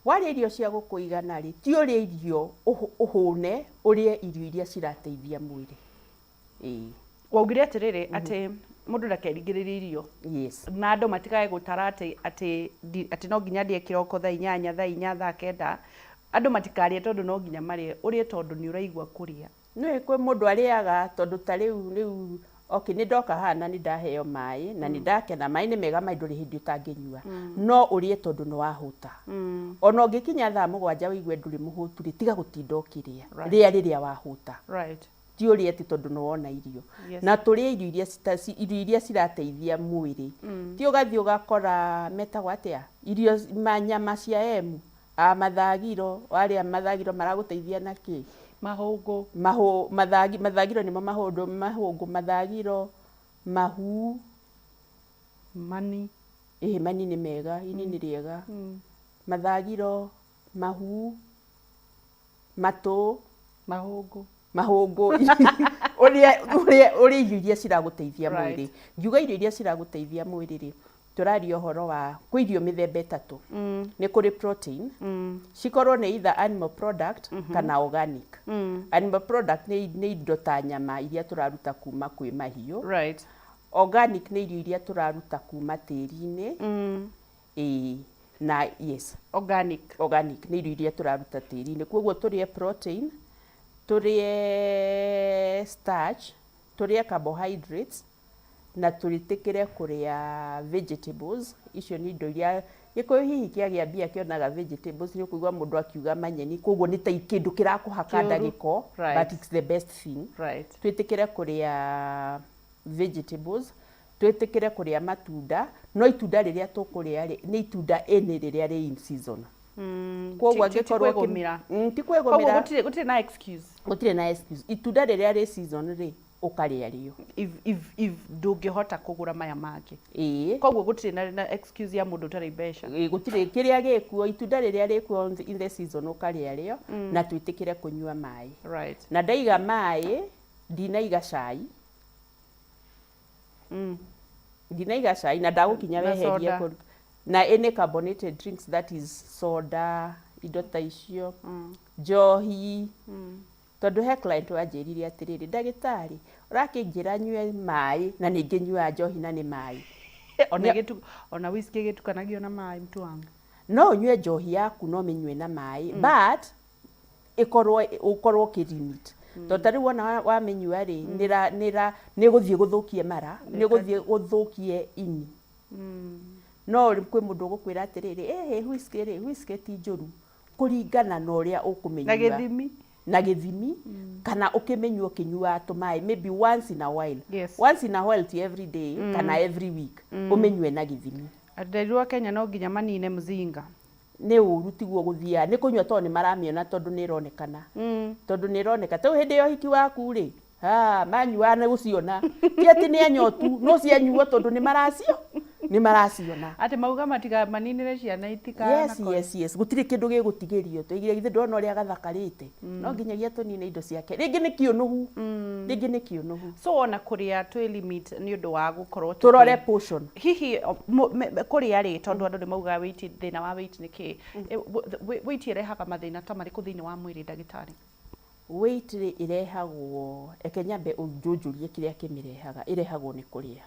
Warĩa irio cia gũkũigana rĩ, ti ũrĩe irio ũhũne, ũrĩe irio iria cirateithia mwĩrĩ. Ĩĩ. Waugire atĩrĩrĩ, atĩ mũndũ ndakeringĩrĩrie irio. Yes. Na andũ matikae gũtara atĩ no nginya ndĩe kĩroko thaa 8, thaa 4, thaa 9. Andũ matikarĩe tondũ no nginya marĩe, ũrĩe tondũ nĩ ũraigua kũrĩa. Nĩ kwĩ mũndũ arĩaga tondũ ta rĩu okay, nĩ ndoka haha na nĩ ndaheo maĩ na nĩ ndakena. Maĩ nĩ mega, maĩ ndũrĩ hĩndĩ ũtangĩnyua, no ũrĩe tondũ nĩ wahũta. Ona ũngĩkinya thaa 7 ũigue ndũrĩ mũhũtu rĩ, tiga gũtinda ũkĩrĩa. Rĩa rĩrĩa wahũta. Ti ũrĩe atĩ tondũ nĩ wona irio. Na tũrĩe irio iria irio iria cirateithia mwĩrĩ. Ti ũgathiĩ ũgakora metagwo atĩa, irio ma nyama cia emu, a mathagiro, warĩa mathagiro maragũteithia na kĩ? Mahũngũ. Mathagiro nĩmo mahũndũ, mahũngũ, mathagiro, mahu. Mani. Ĩhĩ, mani nĩ mega, ini nĩ rĩega. Mathagiro, mahu, matũ. Mahũngũ. Mahũngũ. Ũrĩa irio iria ciragũteithia mwĩrĩ. Ngiuga irio iria ciragũteithia mwĩrĩ rĩ, tũraria ũhoro wa kwĩ irio mĩthemba 3. Nĩ kũrĩ protein, cikorwo nĩ either animal product kana organic. Animal product nĩ indo ta nyama iria tũraruta kuma kwĩ mahiũ. Organic nĩ irio iria tũraruta kuma tĩri-inĩ. Ĩĩ, na yes. Organic. Organic nĩ irio iria tũraruta tĩri-inĩ. Koguo tũrĩe protein, tũrĩe starch, tũrĩe carbohydrates, na tũrĩtĩkĩre kũrĩa vegetables. Icio nĩ indo iria Gĩkũyũ hihi kĩagĩa mbia kĩonaga vegetables, nĩ ũkũigua mũndũ akiuga manyeni, koguo nĩ ta kĩndũ kĩrakũhaka Kĩũru. Ndagĩko, but it's the best thing. Twĩtĩkĩre kũrĩa vegetables, twĩtĩkĩre kũrĩa matunda, no itunda rĩrĩa tũkũrĩa rĩ, nĩ itunda any rĩrĩa rĩ in season. Koguo Ti angĩkorwo kwĩgũmĩra. Ti Koguo kwĩgũmĩra. gũtirĩ na excuse. Gũtirĩ na excuse. Itunda rĩrĩa rĩ season rĩ, ũkarĩa rĩo. If ndũngĩhota kũgũra maya mangĩ. Ĩĩ. Koguo gũtirĩ na excuse ya mũndũ ũtarĩ mbeca. Ĩĩ, gũtirĩ kĩrĩa gĩkuo, itunda rĩrĩa rĩkuo in the season ũkarĩa rĩo, na twĩtĩkĩre kũnyua maĩ. Na ndaiga maĩ, ndinaiga cai. Ndinaiga cai na ndagũkinya Na weherie soda. Na any carbonated drinks, that is soda, indo ta icio, njohi. Tondũ he client wanjĩrire atĩrĩrĩ, "Ndagĩtarĩ, ũrakĩnjĩra nyue maĩ na nĩ ngĩnyuaga njohi na nĩ maĩ." Ona whisky ĩgĩtukanagio na maĩ, mtu wangu. No ũnyue njohi yaku, no mĩnyue na maĩ, but ĩkorwo ũkorwo ũkĩ-limit, tondũ ta rĩu wona wamĩnyua rĩ, nĩ gũthiĩ gũthũkie mara, nĩ gũthiĩ gũthũkie ini. No kwĩ mũndũ ũgũkwĩra atĩrĩrĩ, "Ĩhĩ, whisky rĩ, whisky ti njũru," kũringana na ũrĩa ũkũmĩnyua. Na gĩthimi. Na gĩthimi, kana ũkĩmĩnyua ũkĩnyuaga tũmaĩ maybe once in a while. Once in a while, ti every day kana every week, ũmĩnyue na gĩthimi. Nderirwo Kenya no nginya manine mzinga. Nĩ ũru, tiguo gũthiaga nĩ kũnyua tondũ nĩ maramĩona, tondũ nĩ ĩronekana, tondũ nĩ ĩroneka. Ta rĩu hĩndĩ ya ũhiki waku rĩ, ha manyuaga nĩ gũciona, ti atĩ nĩ anyotu, no cianyuo tondũ nĩ maraciona. Atĩ mauga matiga maninĩre ciana itikana. Yes, gũtirĩ kĩndũ gĩgũtigĩrio. Tũigire githĩ ndũrona ũrĩa gathakarĩte? No nginyagia tũnine indo ciake. Rĩngĩ nĩ kĩũnũhu, rĩngĩ nĩ kĩũnũhu. So ona kũrĩa twĩ limit nĩ ũndũ wa gũkorwo tũrore portion. Hihi kũrĩa rĩ, tondũ andũ nĩ maugaga weight, thĩna wa weight nĩ kĩ? Weight ĩrehaga mathĩna ta marĩkũ thĩinĩ wa mwĩrĩ, ndagĩtarĩ? Weight rĩ, ĩrehagwo, reke nyambe ũnjũnjũrie kĩrĩa kĩmĩrehaga. Ĩrehagwo nĩ kũrĩa,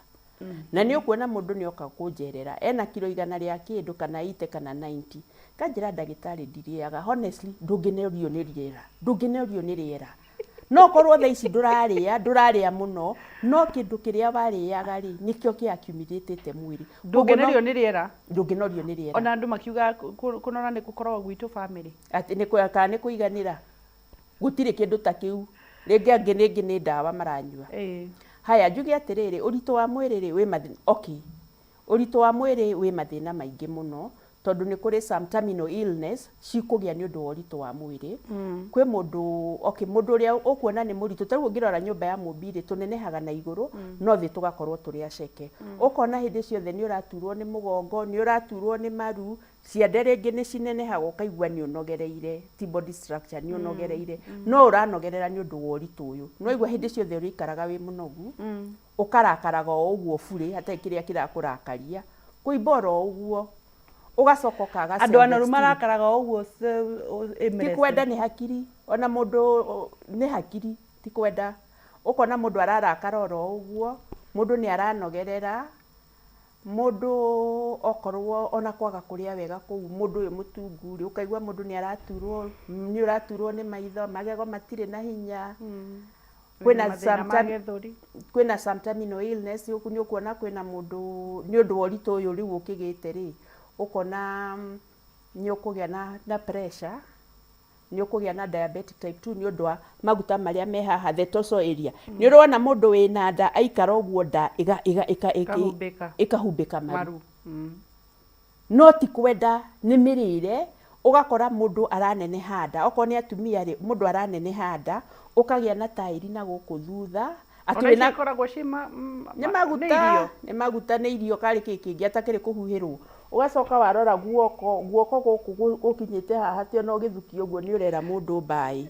na nĩ ũkuona mũndũ nĩ oka kũnjerera ena kiro 100 rĩa kĩndũ kana 80 kana 90, kanjĩra, "Ndagĩtarĩ, ndirĩaga." Honestly, ndũngĩnorio nĩ rĩera, ndũngĩnorio nĩ rĩera. No korwo thaa ici ndũrarĩa, ndũrarĩa mũno, no kĩndũ kĩrĩa warĩaga rĩ, nĩkĩo kĩ accumulate mwĩrĩ. Ndũngĩnorio nĩ rĩera. Ndũngĩnorio nĩ rĩera. Ona andũ makiuga kũnora nĩ gũkoragwo gwitũ family. Atĩ nĩ kana nĩ kũiganĩra, gũtirĩ kĩndũ ta kĩu. Rĩngĩ angĩ rĩngĩ nĩ ndawa maranyua. Haya, njuge atĩrĩrĩ, ũritũ wa mwĩrĩ rĩ, wĩ mathĩna, okay, ũritũ wa mwĩrĩ wĩ mathĩna maingĩ mũno, tondũ nĩ kũrĩ some terminal illness cikũgĩa nĩ ũndũ wa ũritũ wa mwĩrĩ. Kwĩ mũndũ, okay, mũndũ ũrĩa ũkuona nĩ mũritũ, ta rĩu ũngĩrora nyũmba ya mũmbi rĩ, tũnenehaga na igũrũ, no thĩ tũgakorwo tũrĩ aceke. Ũkona hĩndĩ ciothe nĩ ũraturwo nĩ mũgongo, nĩ ũraturwo nĩ maru, ciande rĩngĩ nĩ cinenehaga, ũkaigua nĩ ũnogereire, ti body structure, nĩ ũnogereire, no ũranogerera nĩ ũndũ wa ũritũ ũyũ. Nĩ waigua hĩndĩ ciothe ũrĩikaraga wĩ mũnogu, ũkarakaraga o ũguo burĩ hatarĩ kĩrĩa kĩrakũrakaria, kũimba oro ũguo. Ũgacoka ũkaga Andũ anoru self-esteem. Marakaraga o ũguo Ti aimlessly. Kwenda nĩ hakiri, ona mũndũ nĩ hakiri, ti kwenda. Ũkona mũndũ ararakara oro ũguo, mũndũ nĩ aranogerera mũndũ, okorwo ona kwaga kũrĩa wega kũu, mũndũ ũyũ mũtungu rĩ, ũkaigua mũndũ nĩ araturwo, nĩ ũraturwo nĩ maitho, magego matirĩ na hinya. Kwĩna Wĩna mathĩna ma gĩthũri. Kwĩna some terminal illness. Nĩ ũkuona kwĩna mũndũ nĩ ũndũ wa ũritũ ũyũ rĩu ũkĩgĩte rĩ, ũkona nĩ ũkũgĩa na pressure, nĩ ũkũgĩa na diabetic type 2 nĩ ũndũ wa maguta marĩa me haha, the torso area. Nĩ ũrona mũndũ wĩna nda aikara ũguo, nda Ĩkahumbĩka. Ĩkahumbĩka maru. Maru. No ti kwenda, nĩ mĩrĩre. Ũgakora mũndũ araneneha nda, okorwo nĩ atumia rĩ, mũndũ araneneha nda, ũkagĩa na taĩri na gũkũ thutha. Atĩ Ona wĩna icio ikoragwo ci nĩ nĩ maguta. Irio. Nĩ maguta, nĩ irio karĩ kĩ kĩngĩ atakĩrĩ kũhuhĩrwo. Ũgacoka warora guoko, guoko gũkũ gũkinyĩte haha, atĩ ona ũgĩthukia ũguo nĩ ũrera mũndũ mbaĩ.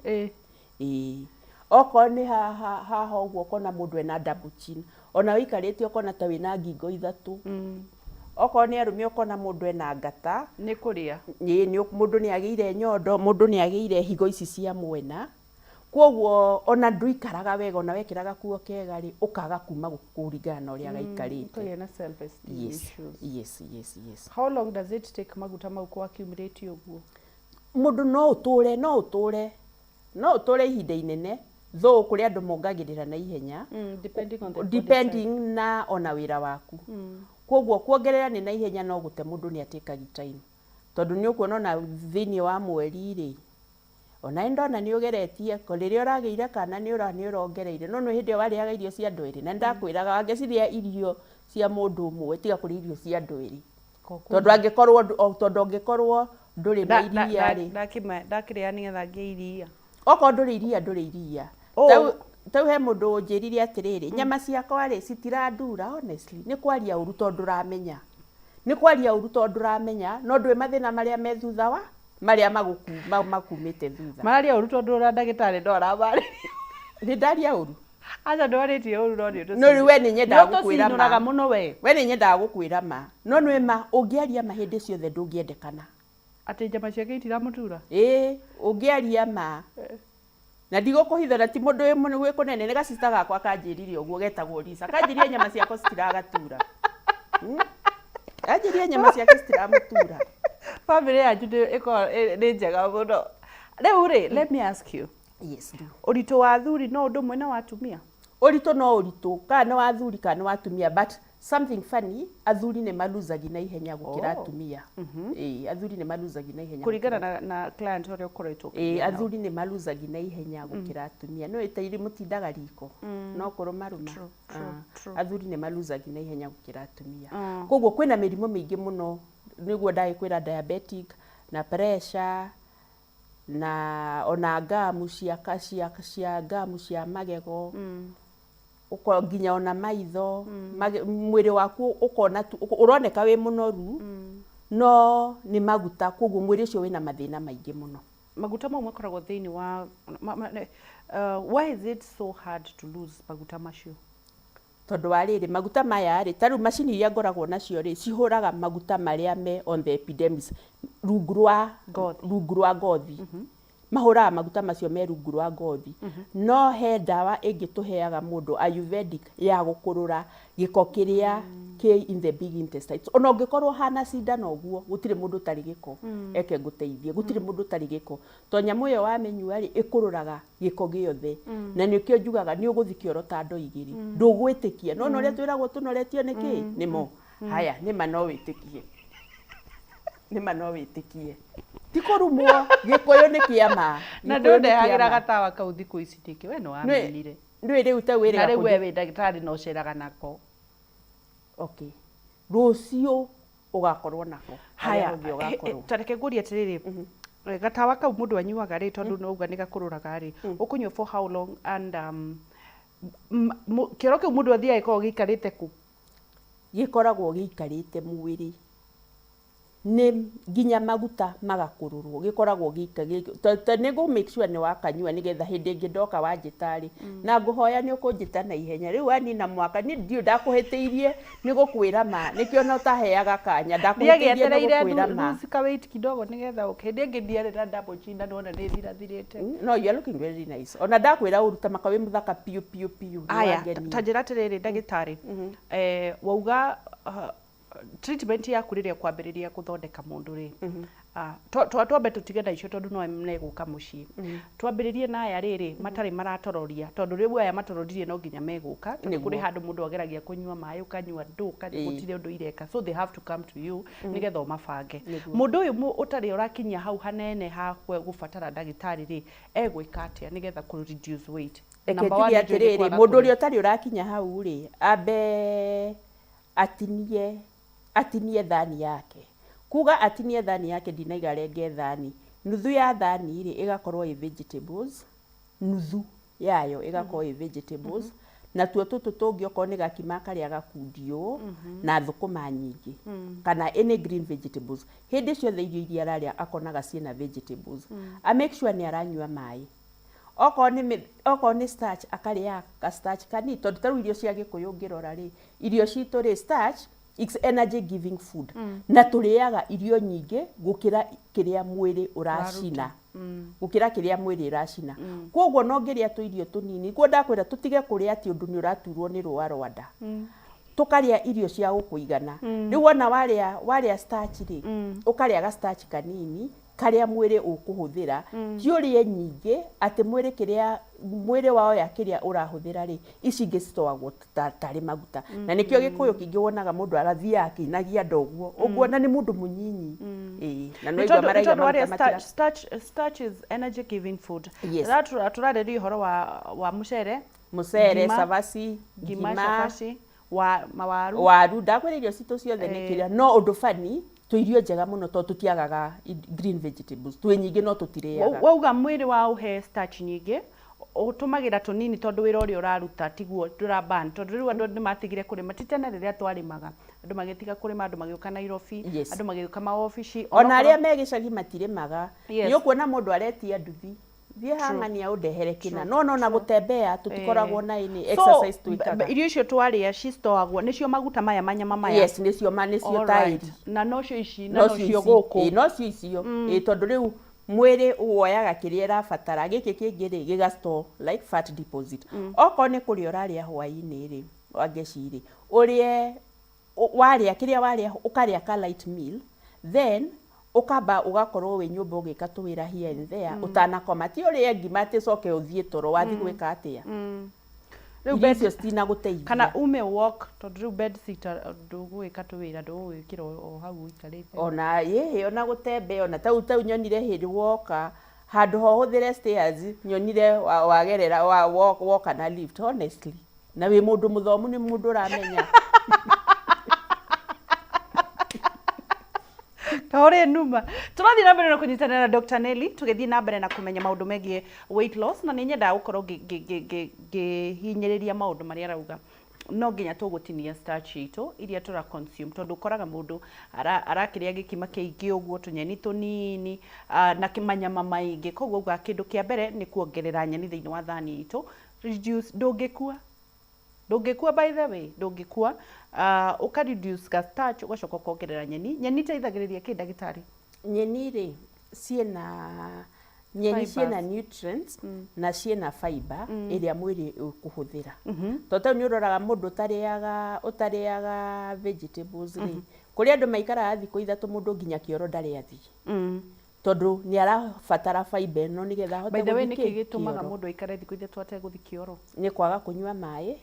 Ĩĩ, okorwo nĩ haha haha ũguo, ũkona mũndũ ena double chin, ona wĩikarĩte ũkona ta wĩna ngingo ithatũ. Okorwo nĩ arũme, ũkona mũndũ ena ngata. Nĩ kũrĩa. Ĩĩ, mũndũ nĩ agĩire nyondo, mũndũ nĩ agĩire higo ici cia mwena, koguo ona ndũikaraga wega, ona wekĩra gakuo kega rĩ, ũkaga kuma kũringana na ũrĩa gaikarĩte. Ũkagĩa na self esteem issues. Yes. How long does it take maguta mau ku accumulate ũguo? Mũndũ no ũtũre ihinda inene, though kũrĩ andũ mongagĩrĩra na ihenya. Depending on the body type. Depending na ona wĩra waku. Koguo kuongerera nĩ na ihenya, no gũte mũndũ nĩ atĩkagi time, tondũ nĩ ũkuona ona thĩinĩ wa mweri rĩ, ona nĩ ndona nĩ ũgeretie ko rĩrĩa ũragĩire kana nĩ ũrongereire, no nĩ hĩndĩ ĩyo warĩaga irio cia andũ erĩ, na nĩ ndakwĩraga wangĩcirĩa irio cia mũndũ ũmwe, tiga kũrĩa irio cia andũ erĩ, tondũ angĩkorwo tondũ angĩkorwo ndũrĩ na iria rĩ. Ndakĩrĩa nĩgetha ngĩe iria. Okorwo ndũrĩ iria, ndũrĩ iria. Oh. Tau he mũndũ ũnjĩrire atĩrĩrĩ, nyama ciakwa rĩ citirandura. Honestly, nĩ kwaria ũru tondũ ndũramenya, nĩ kwaria ũru tondũ ndũramenya, no ndũĩ mathĩna marĩa me thutha wa marĩa makumĩte thutha. Mararia ũru tondũ ũra ndagĩtarĩ no aramarĩria. Nĩ ndaria ũru? Aca, ndwarĩtie ũru, no nĩ No rĩu we nĩ nyendaga gũkwĩra ũtũcinũraga ma. Mũno we. We nĩ nyendaga gũkwĩra ma, no nĩ ma ũngĩaria ma hĩndĩ ciothe ndũngĩendekana. Atĩ nyama ciake itiramũtura. Ĩĩ, ũngĩaria ma na ndigũkũhitha, na ti mũndũ wĩ mũno gwĩ kũnene, nĩ gacista gakwa kanjĩrire ũguo, getagwo Lisa, kanjĩrire nyama ciakwa citiragatura. Kanjĩrire nyama ciake citiramũtura. Bamĩrĩ yanyu ĩkoragwo nĩ njega mũno. Rĩu rĩ, let me ask you, Yes, do. Ũritũ wa athuri no ũndũ ũmwe na wa atumia? Ũritũ no ũritũ, kana nĩ wa athuri kana nĩ wa atumia, but something funny, athuri nĩ maluzagi na ihenya gũkĩra atumia. Ĩĩ, athuri nĩ maluzagi na ihenya kũringana na client ũrĩa ũkoretwo Ĩĩ, ũkĩgĩa nao. Athuri nĩ maluzagi na ihenya gũkĩra atumia. No ĩtairi mũtindaga riko no kũrũmarũma. True, true, true. Athuri nĩ maluzagi na ihenya gũkĩra atumia. Koguo kwĩna mĩrimũ mĩingĩ mũno, nĩguo ndagĩkwĩra, diabetic na pressure na ona ngamu cia ngamu cia magego. Nginya ona maitho. Mwĩrĩ waku ũkona tu ũroneka wĩ mũnoru, no nĩ maguta, koguo mwĩrĩ ũcio wĩna mathĩna maingĩ mũno. Maguta mau makoragwo thĩinĩ wa why is it so hard to lose maguta macio? Tondũ wa rĩrĩ, maguta maya rĩ, ta rĩu macini iria ngoragwo nacio rĩ, cihũraga maguta marĩa me on the epidermis, rungu rwa Ngothi. Rungu rwa ngothi. Mahũraga maguta macio me rungu rwa ngothi, no he ndawa ĩngĩ tũheaga mũndũ, ayurvedic, ya gũkũrũra gĩko kĩrĩa kĩ in the big intestines. Ona ũngĩkorwo hana cindano ũguo, gũtirĩ mũndũ ũtarĩ gĩko. Eke ngũteithie, gũtirĩ mũndũ ũtarĩ gĩko, to nyamũ ĩyo wamĩnyua rĩ, ĩkũrũraga gĩko gĩothe, na nĩkĩo njugaga nĩ ũgũthi kĩoro ta ndoo igĩrĩ. Ndũgwĩtĩkia, no ũrĩa twĩragwo tũnoretio nĩ kĩ nĩmo haya nĩma, no wĩtĩkie nĩma, no wĩtĩkie ti kũrumwo. Gĩkũyũ nĩ kĩama. Na Gĩkũyũ nĩ ndũndehagĩra kĩama. Gatawa kau thikũ ici nĩkĩ? We nĩ waminire. Ndũĩ rĩu ta Na wĩrĩga rĩu we wĩ ndagĩtarĩ na ũceraga nako. Okay, rũciũ ũgakorwo nako. Haya, harĩa hothe ũgakorwo. Ta reke ngũrie atĩrĩrĩ, gatawa kau mũndũ anyuaga rĩ, tondũ no uga nĩ gakũrũraga rĩ, ũkũnyua for how long, and kĩoro kĩu mũndũ athiaga gĩkoragwo gĩikarĩte kũ? Gĩkoragwo gĩikarĩte mwĩrĩ. Nĩ nginya maguta magakũrũrwo gĩkoragwo gĩka nĩ ngũ make sure nĩ wakanyua, nĩgetha hĩndĩ ĩngĩ ndoka wanjĩta rĩ, na ngũhoya nĩ ũkũnjĩta na ihenya. Rĩu wanina mwaka, niĩ ndiũĩ ndakũhĩtĩirie nĩ gũkwĩra ma, nĩkĩo na ũtaheaga kanya, ndakũhĩtĩirie nĩ Ndiagĩetereire gũkwĩra ma. Lose ka weight kidogo nĩgetha ũke. Hĩndĩ ĩngĩ ndiarĩ na double chin na nĩwona nĩ thirathirĩte. No, you are looking very nice. Ona ndakwĩra ũru ta maka wĩ mũthaka piũ piũ piũ, nĩ Aya, wangenia. Ta njĩra atĩrĩrĩ, ndagĩtarĩ, wauga treatment yaku rĩrĩa ũkwambĩrĩria gũthondeka mũndũ rĩ, twambe tũtige na icio tondũ no megũka mũciĩ. Twambĩrĩrie na aya rĩrĩ matarĩ maratororia, tondũ rĩu aya matororirie no nginya megũka, tondũ kũrĩ handũ mũndũ ageragia kũnyua maĩ, ũkanyua ndũ, ũkanyua, gũtirĩ ũndũ ireka, so they have to come to you nĩgetha ũmabange. Mũndũ ũyũ ũtarĩ ũrakinyia hau hanene ha gũbatara ndagĩtarĩ rĩ, egwĩka atĩa nĩgetha kũ reduce weight? Reke Number one, njuge nĩ njũĩ nĩ atĩrĩrĩ, kwaga mũndũ ũrĩa kũrĩa. ũtarĩ ũrakinya hau rĩ, ambe atinie thani yake. Kuga atinie thani yake, ndinaiga renge thani. Nuthu ya thani rĩ, ĩgakorwo ĩ vegetables, nuthu yayo ĩgakorwo ĩ vegetables, natuo tũtũ tũngĩ, okorwo nĩ gakima karĩa gakundi ũũ na thũkũma nyingĩ kana any green vegetables. Hĩndĩ ciothe irio iria ararĩa akonaga ciĩna vegetables. A make sure nĩ aranyua maĩ. Okorwo nĩ starch, akarĩaga ka starch kanini, tondũ ta rĩu irio cia Gĩkũyũ ũngĩrora rĩ, irio citũ rĩ, starch it's energy giving food, na tũrĩaga irio nyingĩ gũkĩra kĩrĩa mwĩrĩ ũracina, gũkĩra kĩrĩa mwĩrĩ ĩracina. Koguo no ngĩrĩa tũirio tũnini, kuo ndakwĩra tũtige kũrĩa atĩ ũndũ nĩ ũraturwo nĩ rũa rwa nda, tũkarĩa irio cia gũkũigana. Rĩu wona warĩa starch rĩ, ũkarĩa ga starch kanini karĩa mwĩrĩ ũkũhũthĩra, ti ũrĩe nyingĩ atĩ mwĩrĩ kĩrĩa mwĩrĩ waoya kĩrĩa ũrahũthĩra rĩ, ici ingĩ citoagwo tarĩ maguta. Na nĩkĩo Gĩkũyũ kĩingĩ wonaga mũndũ arathiaga akĩinagia nda ũguo, ũguona nĩ mũndũ mũnyinyi. Ĩĩ, na Nĩ no igua tondũ nĩ maraiga tondũ maguta warĩa matira starch is energy giving food. Yes. Tũrarĩria ũhoro wa mũcere, mũcere, ngima, cabaci, ngima, ngima, cabaci, wa mawaru. Waru. Ndakwĩra irio citũ ciothe nĩ kĩrĩa, no ũndũ bani twĩ irio njega mũno, tondũ tũtiagaga green vegetables, twĩ nyingĩ no tũtirĩaga. Wauga mwĩrĩ wa ũhe starch nyingĩ, ũtũmagĩra tũnini tondũ wĩra ũrĩa ũraruta tiguo ndũra burn, tondũ rĩu andũ nĩ matigire kũrĩma. Ti tene rĩrĩa twarĩmaga, andũ magĩtiga kũrĩma, andũ magĩũka Nairobi, andũ magĩũka maobici. Ona arĩa me gĩcagi matirĩmaga. Yes. Nĩ ũkuona mũndũ aretia nduthi, thiĩ hang'ania ũndehere kĩna, no nona gũtembea tũtikoragwo na any exercise So twĩkaga. Irio icio twarĩa cistoagwo nĩcio maguta maya, manyama maya? Yes, nĩcio ma nĩcio. Alright. Taĩri. Na nocio ici na nocio nocio ici. gũkũ. Ĩĩ, nocio icio. Ĩĩ, tondũ rĩu mwĩrĩ woyaga kĩrĩa ĩrabatara, gĩkĩ kĩngĩ rĩ, gĩga store like fat deposit. Okorwo nĩ kũrĩa ũrarĩa hwaĩ-inĩ rĩ, wangeci rĩ, ũrĩe warĩa kĩrĩa warĩa, ũkarĩa ka light meal, then ũkamba ũgakorwo wĩ nyũmba ũgĩka tũwĩra here and there ũtanakoma. Ti ũrĩe ngima atĩ coke ũthiĩ toro, wathiĩ gwĩka atĩa? Rĩu Irio bed icio citinagũteithia. Kana ume walk, tondũ rĩu bed sitter ndũgwĩka tũwĩra, ndũgũgwĩkĩra o hau ũikarĩte. Ona ĩhĩ, ona gũtembea, ona tau nyonire hĩndĩ woka, handũ ha ũhũthĩre stairs, nyonire wagerera woka na lift. Honestly, na wĩ mũndũ mũthomu, nĩ mũndũ ũramenya. Kaũrĩ numa. Tũrathiĩ na mbere na kũnyitanĩra na Dr. Nelly, tũgĩthiĩ na mbere na kũmenya maũndũ megiĩ weight loss, na nĩ nyendaga gũkorwo ngĩhinyĩrĩria maũndũ marĩa arauga. No nginya tũgũtinia starch itũ iria tũra consume, tondũ ũkoraga mũndũ arakĩrĩa gĩkima kĩingĩ ũguo, tũnyeni tũnini, na manyama maingĩ. Koguo uga kĩndũ kĩa mbere nĩ kuongerera nyeni thĩinĩ wa thani itũ. Reduce, ndũngĩkua, ndũngĩkua, by the way, ndũngĩkua. Ũka reduce ga starch, ũgacoka ũkongerera nyeni. Nyeni iteithagĩrĩria kĩ, ndagĩtarĩ? Nyeni rĩ, ciĩna nyeni ciĩna Fibers. nutrients na ciĩna fiber ĩrĩa mwĩrĩ ũkũhũthĩra, tondũ tau nĩ ũroraga mũndũ ũtarĩaga vegetables rĩ, kũrĩ andũ maikaraga thikũ 3 mũndũ nginya kĩoro ndarĩ athiĩ, tondũ nĩ arabatara fiber ĩno nĩgetha ahote By the way, gũthiĩ nĩkĩ gĩtũmaga kĩoro. Mũndũ aikare thikũ 3 ategũthiĩ kĩoro? Nĩ kwaga kũnyua maĩ,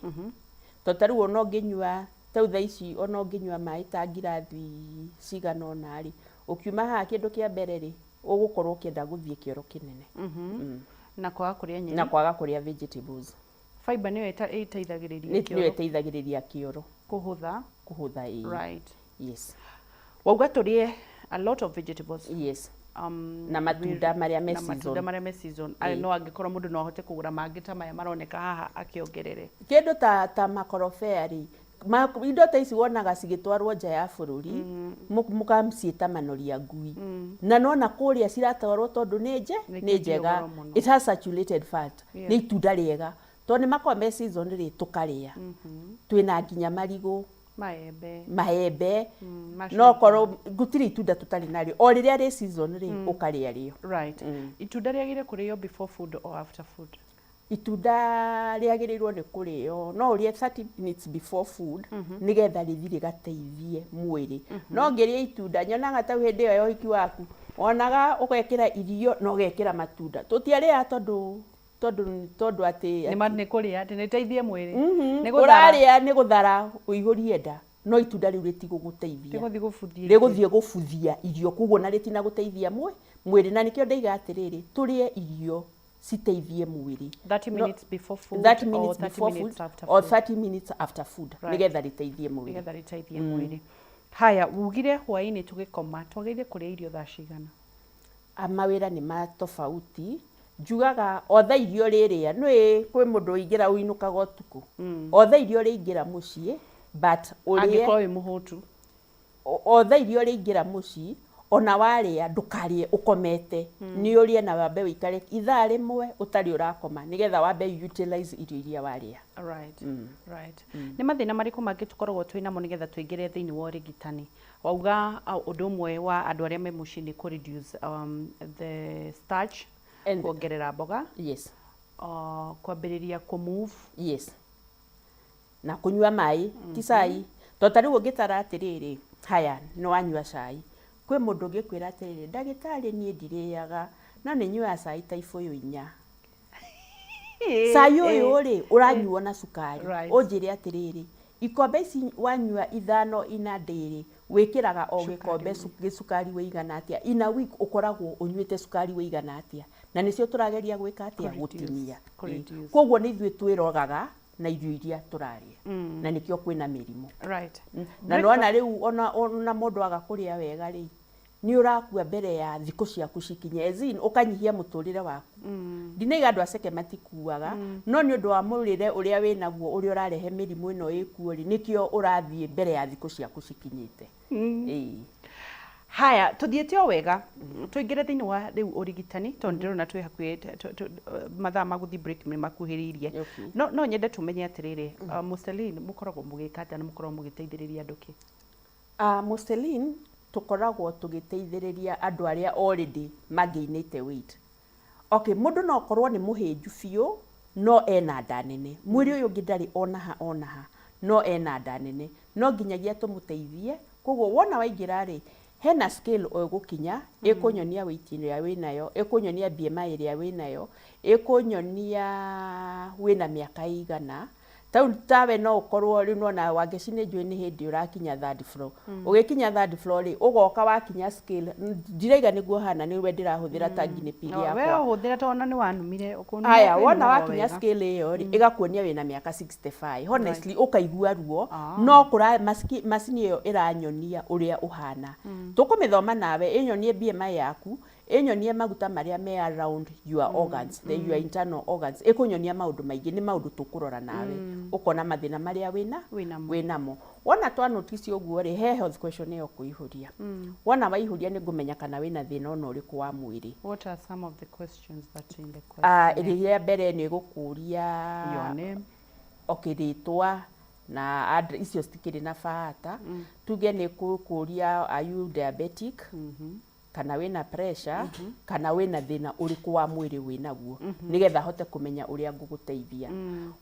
tondũ ta rĩu ona ũngĩnyua tau thaa ici, ona ũngĩnyua maĩ ta ngirathi cigana ũna rĩ, ũkiuma haha kĩndũ kĩa mbere rĩ, ũgũkorwo ũkĩenda gũthiĩ kĩoro kĩnene. Na kwaga kũrĩa nyeni. Na kwaga kũrĩa vegetables. Fiber nĩyo ĩteithagĩrĩria nĩyo kĩoro ĩteithagĩrĩria kĩoro kũhũtha. Kũhũtha, ĩĩ. Yes. Wauga tũrĩe a lot of vegetables. Yes. Na matunda marĩa me na matunda season. Marĩa me season. No angĩkorwo mũndũ no ahote kũgũra mangĩ ta maya maroneka haha akĩongerere. Kĩndũ ta makorobea rĩ, Indo ta ici wonaga cigĩtwarwo nja ya bũrũri, mũkaciĩta manoria ngui, na nona kũrĩa ciratwarwo tondũ nĩ nje Nĩ nĩ kĩndũ njega. goro mũno. It has saturated fat. Nĩ itunda rĩega tondũ nĩ makoragwo me season rĩ, tũkarĩa. Twĩna nginya marigũ, maembe, maembe, no machungwa. Korwo gũtirĩ itunda tũtarĩ narĩo, o rĩrĩa rĩ season rĩ, ũkarĩa rĩo. Right, itunda rĩagĩrĩire kũrĩo before food or after food? Itunda rĩagĩrĩirwo nĩ kũrĩo, no ũrĩe 30 minutes before food, nĩgetha rĩthi rĩgateithie mwĩrĩ. No ngĩrĩa itunda, nyonaga ta hĩndĩ ĩyo ya ũhiki waku, wonaga ũgekĩra irio na ũgekĩra matunda. Tũtiarĩaga tondũ atĩ Nĩ kũrĩa atĩ nĩteithie mwĩrĩ. Nĩ gũthara. Ũrarĩa nĩ gũthara ũihũrie nda, no itunda rĩu rĩtigũgũteithia. Rĩgũthiĩ gũbuthia. Rĩgũthiĩ gũbuthia irio, koguo na rĩtina gũteithia mwĩrĩ. Na nĩkĩo ndaiga atĩrĩrĩ, tũrĩe irio citeithie mwĩrĩ. 30 minutes before food 30 or minutes 30 before minutes food after or food. 30 minutes after food, nĩgetha rĩteithie mwĩrĩ. Nĩgetha rĩteithie mwĩrĩ. Haya, ugire hwaĩ-inĩ tũgĩkoma twagĩrĩire kũrĩa irio thaa cigana? Mawĩra nĩ ma tofauti. Njugaga o thaa irio rĩrĩa nĩ kwĩ mũndũ ũingĩra ũinũkaga ũtukũ, o thaa irio rĩingĩra mũciĩ, but ũrĩe Angĩkorwo wĩ mũhũtu. O thaa irio rĩingĩra mũciĩ, ona warĩa ndũkarĩe ũkomete. Nĩ ũrĩe na wambe ũikare ithaa 1 ũtarĩ ũrakoma, nĩgetha wambe utilize irio iria warĩa. Right. Nĩ mathĩna marĩkũ mangĩ tũkoragwo twĩ namo nĩgetha tũingĩre thĩinĩ wa ũrigitani? Wauga ũndũ ũmwe wa andũ arĩa me mũciĩ nĩ kũ reduce the starch, kuongerera mboga, kwambĩrĩria kũ move. Yes, na kũnyua maĩ, ti cai. To ta rĩu ũngĩtara atĩrĩrĩ, haya, nĩ wanyua cai, kwĩ mũndũ ũngĩkwĩra atĩrĩrĩ, "Ndagĩtarĩ, niĩ ndirĩaga, no nĩ nyuaga cai ta ibũyũ 4." Cai ũyũ rĩ, ũranyuo na cukari. Ũnjĩre atĩrĩrĩ, ikombe ici wanyua 5 ina ndĩrĩ, wĩkĩraga o gĩkombe gĩcukari wĩigana atĩa? In a week ũkoragwo ũnyuĩte cukari wĩigana atĩa? Na nĩcio tũrageria gwĩka atĩa? Kũ-reduce, Gũtinia. Kũ-reduce. Koguo nĩ ithuĩ twĩrogaga na irio iria tũrarĩa, na nĩkĩo kwĩna mĩrimũ. Na nona rĩu ona mũndũ aga kũrĩa wega rĩ, nĩ ũrakua mbere ya thikũ ciaku cikinye, as in ũkanyihia mũtũrĩre waku. Ndinaiga andũ aceke matikuaga, no nĩ ũndũ wa mũrĩre ũrĩa wĩnaguo, ũrĩa ũrarehe mĩrimũ ĩno ĩkuo rĩ, nĩkĩo ũrathiĩ mbere ya thikũ ciaku cikinyĩte. Ĩĩ. Haya, tuthiĩte o wega, tũingĩre thĩinĩ wa rĩu ũrigitani, tondũ ndĩrona twĩ hakuhĩ mathaa ma gũthiĩ break nĩ makuhĩrĩirie. No nyende tũmenye atĩrĩrĩ, Muselin mũkoragwo mũgĩka atĩa na mũkoragwo mũgĩteithĩrĩria andũ kĩ? Muselin tũkoragwo tũgĩteithĩrĩria andũ arĩa already magainĩte weight. Okay, mũndũ no akorwo nĩ mũhĩnju biũ, no ena nda nene. Mwĩrĩ ũyũ ũngĩ ndarĩ onaha onaha, no ena nda nene. No nginyagia tũmũteithie. Koguo wona waingĩra rĩ, hena scale ũgũkinya, ĩkũnyonia weight ĩrĩa wĩnayo, ĩkũnyonia BMI ĩrĩa wĩnayo, ĩkũnyonia wĩna mĩaka ĩigana. Tau tawe no ũkorwo rĩu nona Wangeci, nĩ njũĩ nĩ hĩndĩ ũrakinya third floor. Ũgĩkinya third floor rĩ, ũgoka wakinya scale, ndiraiga nĩguo hana, nĩwe ndĩrahũthĩra ta guinea pig We yakwa. Ũhũthĩra tondũ ona nĩ wanumire. Ũkũnuma Haya, kwĩnuma wona o wakinya wega. scale ĩyo rĩ, ĩgakuonia wĩna mĩaka 65. Honestly, ũkaigua ruo, no macini ĩyo ĩranyonia ũrĩa ũhana. Tũkũmĩthoma nawe, ĩnyonie BMI yaku, ĩnyonie maguta marĩa me around your organs, your internal organs, ĩkũnyonia maũndũ maingĩ. Nĩ maũndũ tũkũrora nawe, ũkona mathĩna marĩa wĩna Wĩnamo. Wĩnamo. Wona twa notice ũguo rĩ, he health questionnaire ũkũihũria. Wona waihũria, nĩ ngũmenya kana wĩna thĩna ona ũrĩkũ wa mwĩrĩ. What are some of the questions that are in the questionnaire? Rĩrĩa mbere nĩ ĩgũkũria Your name. Okay, rĩtwa na icio citikĩrĩ na bata. Tuge nĩ kũkũria, are you diabetic, kana wĩna pressure, kana wĩna thĩna ũrĩkũ wa mwĩrĩ wĩnaguo, nĩgetha hote kũmenya ũrĩa ngũgũteithia.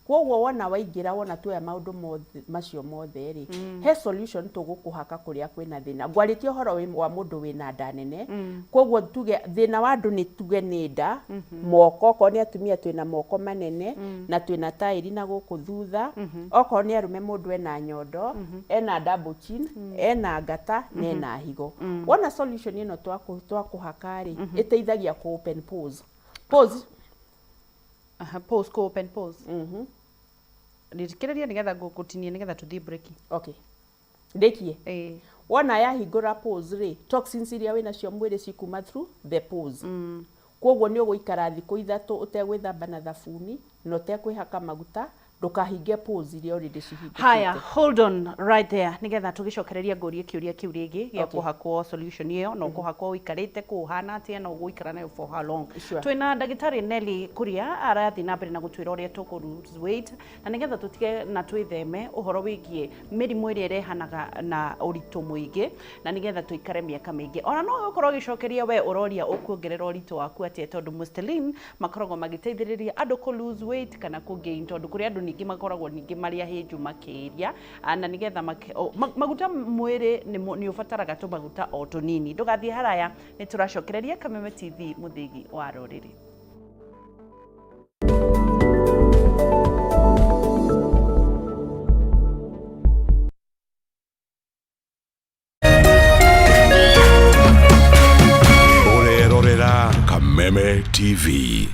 Koguo wona waingĩra, wona tuoya maũndũ mothe macio mothe rĩ, he solution tũgũkũhaka kũrĩa kwĩna thĩna. Ngwarĩtie ũhoro wa mũndũ wĩna nda nene. Koguo tuge thĩna wa andũ nĩ, tuge nĩ nda, moko. Okorwo nĩ atumia, twĩna moko manene na twĩna taĩri na gũkũ thutha. Okorwo nĩ arũme, mũndũ ena nyondo, ena double chin, ena ngata na ena higo. Wona solution ĩno twakũhaka rĩ, ĩteithagia kũ open pores, pores. Aha, pores, kũ open pores. Nĩthikĩrĩria nĩgetha ngũtinie nĩgetha tũthiĩ break. Okay, ndĩkie. Ĩĩ. Wona yahingũra pores rĩ, toxins iria wĩnacio mwĩrĩ cikuma through the pores. Koguo nĩ ũgũikara thikũ 3 ũtegwĩthamba na thabuni na ũtekwĩhaka maguta. Ndũkahinge pores iria already cihingũkĩte. Haya, hold on right there, nigetha tugicokereria ngũrie kĩũria kĩu rĩngĩ gĩa kũhakwo solution ĩyo, na ũkũhakwo ũikarĩte kũ, ũhana atĩa, na ũgũikara nayo for how long. Sure. Twĩna ndagĩtarĩ Nelly Kuria, arathiĩ na mbere na gũtwĩra ũrĩa tũkũ lose weight na nĩgetha tũtige na twĩtheme ũhoro wĩgiĩ mĩrimũ ĩrĩa ĩrehanaga na ũritũ mũingĩ, na nĩgetha tũikare mĩaka mĩingĩ. Ona no ũkorwo ũgĩcokeria we ũroria ũkuongerera ũritũ waku atĩa, tondũ Mustelin makoragwo magĩteithĩrĩria andũ kũ lose weight kana kũ gain, tondũ kũrĩ andũ ningĩ makoragwo ningĩ marĩ ahĩnju makĩria. Na nĩgetha maguta mwĩrĩ nĩ ũbataraga tũmaguta o tũnini. Ndũgathiĩ haraya, nĩ tũracokereria. Kameme TV, mũthĩgi wa rũrĩrĩ. Ũrerorera Kameme TV.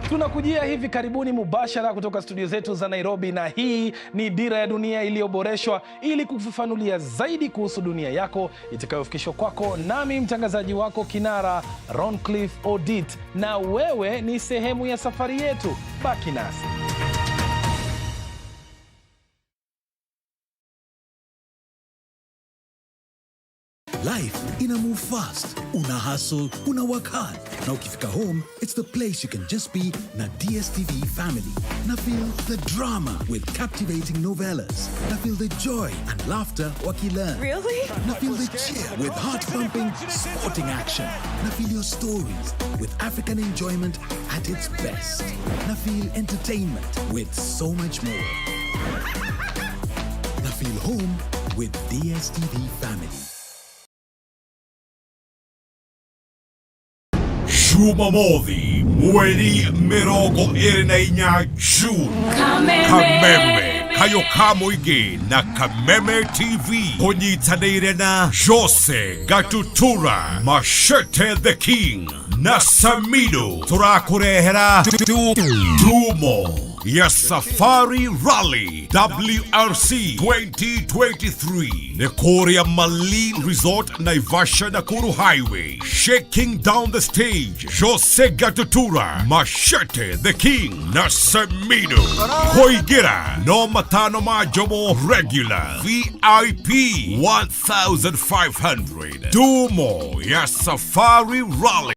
Tunakujia hivi karibuni mubashara kutoka studio zetu za Nairobi, na hii ni Dira ya Dunia iliyoboreshwa ili kufafanulia zaidi kuhusu dunia yako, itakayofikishwa kwako nami mtangazaji wako kinara Roncliffe Odit, na wewe ni sehemu ya safari yetu. Baki nasi. Life ina move fast. Una hustle, una work hard. Na ukifika home, it's the place you can just be na DSTV family. Na feel the drama with captivating novellas. Na feel the joy and laughter wakilearn. Really? Na feel the cheer with heart-pumping sporting action. Na feel your stories with African enjoyment at its best. Na feel entertainment with so much more. Na feel home with DSTV family. Jumamothi mweri 24 June, Kameme kayo ka mũingĩ na Kameme TV kũnyitanĩire na Jose Gatutura, Machete the King na Samido, tũrakũrehera Dumo ya Safari Rally WRC 2023 nĩ kũrĩa Malin Resort, Naivasha, Nakuru Highway. Shaking down the stage, Jose Gatutura, Machete the King na Samido. Kũingĩra no matano ma njomo regular, VIP 1500. Dumo ya Safari Rally.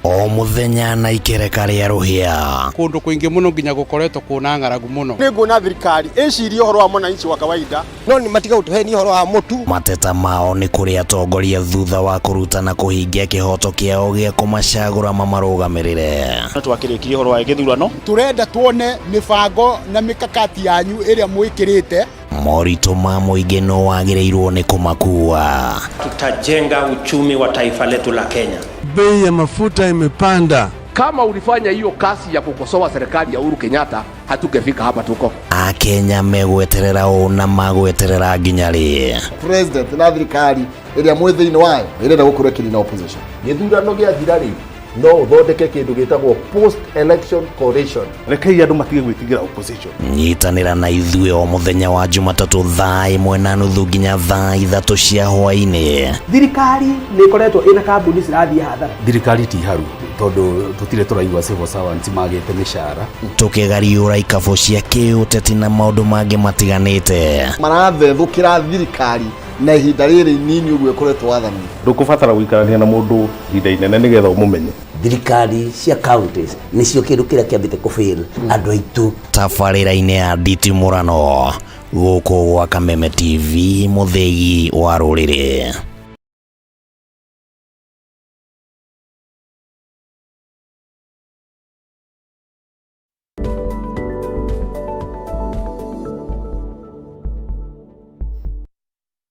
O muthenya na ikereka rĩa rũhĩa. Kũndũ kũingĩ mũno nginya gũkoretwo kũna ng'aragu mũno. Nĩ nguona thirikari ĩcirie ũhoro wa mwananchi wa kawaida. No nĩ matiga gũtũhenia ũhoro wa mũtu. Mateta mao nĩ kũrĩ atongoria thutha wa kũruta na kũhingia kĩhoto kĩao gĩa kũmacagũra mamarũgamĩrĩre. No twakĩrĩkirie ũhoro wa gĩthurano. Tũrenda tuone mĩbango na mĩkakati yanyu ĩrĩa mwĩkĩrĩte. Moritũ ma mũingĩ no wagĩrĩirwo nĩ kũmakua. Tutajenga uchumi wa taifa letu la Kenya. Bei ya mafuta imepanda. Kama ulifanya hiyo kazi ya kukosoa serikali ya Uhuru Kenyatta, hatungefika hapa tuko. Akenya megweterera ũ na magweterera nginya rĩ? President na thirikari ĩrĩa mwĩ thĩinĩ wayo ĩrenda gũkorwo ĩkĩnina opposition. Gĩthurano gĩathira rĩ, no ũthondeke kĩndũ gĩtagwo post election coalition. Rekei andũ matige gwĩtigĩra opposition. Nyitanĩra na ithuĩ o mũthenya wa Jumatatũ thaa 1:30 nginya thaa 3 cia hwaĩ-inĩ. Thirikari nĩ ĩkoretwo ĩna kambuni cirathiĩ hathara. Thirikari ti haru tondũ tũtirĩ tũraigua civil servants magĩte mĩcara. Tũkĩgariũra ikabũ cia kĩũteti na maũndũ mangĩ matiganĩte. Marathethũkĩra thirikari na ihinda rĩrĩ inini ũguo ĩkoretwo wathani. Ndũkũbatara gũikarania na mũndũ ihinda inene nĩgetha ũmũmenye. Thirikari cia counties nĩcio kĩndũ kĩrĩa kĩambĩte kũfail andũ aitũ. Tabarĩra-inĩ ya nditimũrano gũkũ gwa Kameme TV, mũthĩgi wa rũrĩrĩ.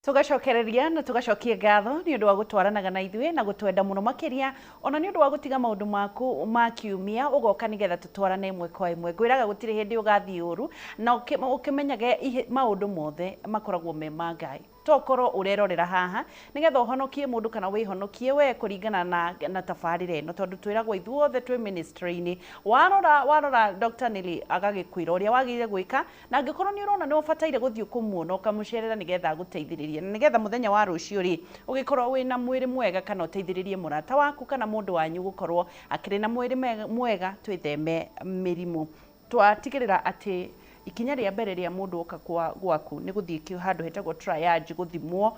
Tugacokereria na tugacokia ngatho nĩ ũndũ wa gũtwaranaga na ithuĩ na gũtwenda mũno makĩria, ona nĩ ũndũ wa gũtiga maũndũ maku ma kiumia ũgoka nĩgetha tũtwarane ĩmwe kwa ĩmwe. Ngwĩraga gũtirĩ hĩndĩ ũgathiĩ ũru, na ũkĩmenyage maũndũ mothe makoragwo me ma Ngai. Tokorwo ũrerorera haha nĩgetha ũhonokie mũndũ kana wĩhonokie we kũringana na tabarĩra ĩno, tondũ twĩragwo ithuothe twĩ ministry-inĩ. Warora Dr. Nelly agagĩkwĩra ũrĩa wagĩrĩire gwĩka, na angĩkorwo nĩ ũrona nĩ ũbataire gũthiĩ kũmuona ũkamũcerera nĩgetha agũteithĩrĩrie, na nĩgetha mũthenya wa rũciũ rĩ ũgĩkorwo wĩna mwĩrĩ mwega, kana ũteithĩrĩrie mũrata waku kana mũndũ wanyu gũkorwo akĩrĩ na mwĩrĩ mwega, twĩtheme mĩrimũ. Twatigĩrĩra atĩ ikinya rĩa mbere rĩa mũndũ oka gwaku nĩ gũthiĩ handũ hetagwo triage, gũthimwo,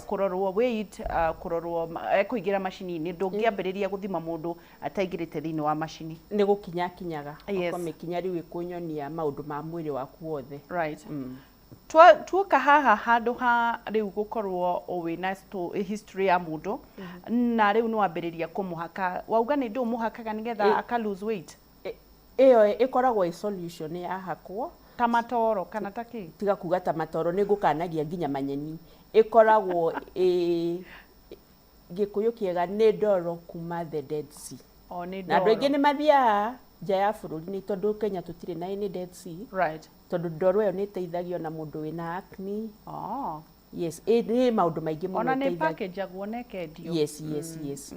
kũrorwo weight, kũrorwo ekũingĩra macini-inĩ. Ndũngĩambĩrĩria gũthima mũndũ ataingĩrĩte thĩinĩ wa macini. Nĩ gũkinya kinyaga ũkamĩkinya rĩu ĩkũnyonia maũndũ ma mwĩrĩ waku wothe. Right. Tuoka haha handũ ha rĩu gũkorwo wĩna history ya mũndũ, na rĩu nĩ wambĩrĩria kũmũhaka, wauga nĩ ndũ mũhakaga nĩgetha aka lose weight? Ĩyo ĩkoragwo ĩ solution yahakwo ta matoro kana ta kĩ? Tiga kuga ta matoro, nĩ ngũkanagia nginya manyeni. Ĩkoragwo ĩ Gĩkũyũ kĩega nĩ ndoro kuma the Dead Sea. O, nĩ Na andũ aingĩ ndoro. nĩ mathiaga nja ya bũrũri nĩ tondũ Kenya tũtirĩ na any Dead Sea. Right. Tondũ ndoro ĩyo nĩ ĩteithagia ona mũndũ wĩna acne. Oh. Yes, nĩ maũndũ maingĩ mũno Ona nĩ ĩteithagia. package-agwo na ĩkendio. Yes.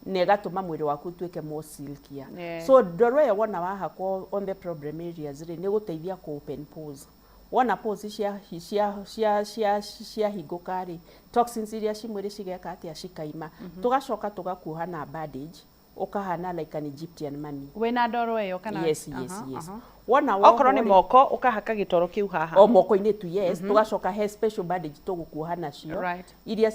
Na ĩgatũma mwĩrĩ waku ũtuĩke more silkier. So ndoro ĩyo wona wahakwo on the problem areas rĩ, nĩ gũteithia kũ open pores. Wona pores cia cia cia cia ciahingũka rĩ, toxins iria ci mwĩrĩ cigeka atĩa? Cikaima. Tũgacoka tũgakuoha na bandage, ũkahana like an Egyptian mummy. Wĩna ndoro ĩyo kana? Yes. Wona Okorwo nĩ wohwo rĩ, moko ũkahaka gĩtoro kĩu haha. O moko-inĩ tu, yes. Tũgacoka he special bandage tũgũkuoha nacio iria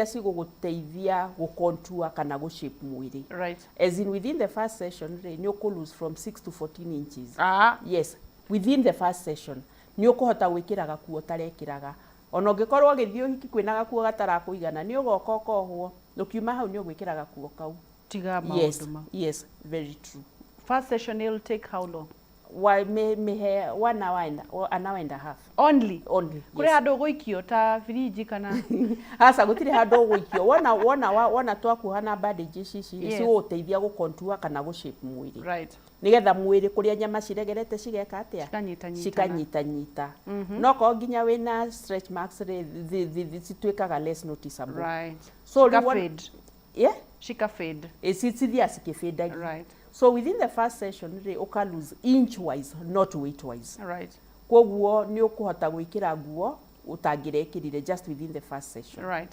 cigũgũteithia gũcontour kana gũshape mwĩrĩ. As in, within the first session rĩ, nĩ ũkũ lose from 6 to 14 inches. Yes, within the first session nĩ ũkũhota gwĩkĩra gakuo ũtarekĩraga. Ona ũngĩkorwo ũgĩthiĩ ũhiki kwĩna gakuo gatarakũigana, nĩ ũgoka ũkohwo, ũkiuma hau nĩ ũgwĩkĩra gakuo kau. Tiga Yes. maũndũ mau. Yes, very true. First session will take how long? Wa me 1 hour and an hour and a half. Only? Only. Kũrĩ handũ ũgũikio ta firiji kana? Aca, gũtirĩ handũ ũgũikio. Wona twakuoha na bandage ici cigũgũteithia gũcontour kana gũshape mwĩrĩ, nĩgetha mwĩrĩ kũrĩa nyama ciregerete cigeka atĩa? Cikanyitanyitana. Cikanyitanyita. No korwo nginya wĩna stretch marks rĩ, cituĩkaga less noticeable. So rĩu Cika fade. Yeah? Cika fade. Cithiaga cikĩbĩndagia. So within the first session rĩ, ũka lose inch wise, not weight wise. Koguo nĩ ũkũhota gwĩkĩra nguo ũtangĩrekĩrire just within the first session.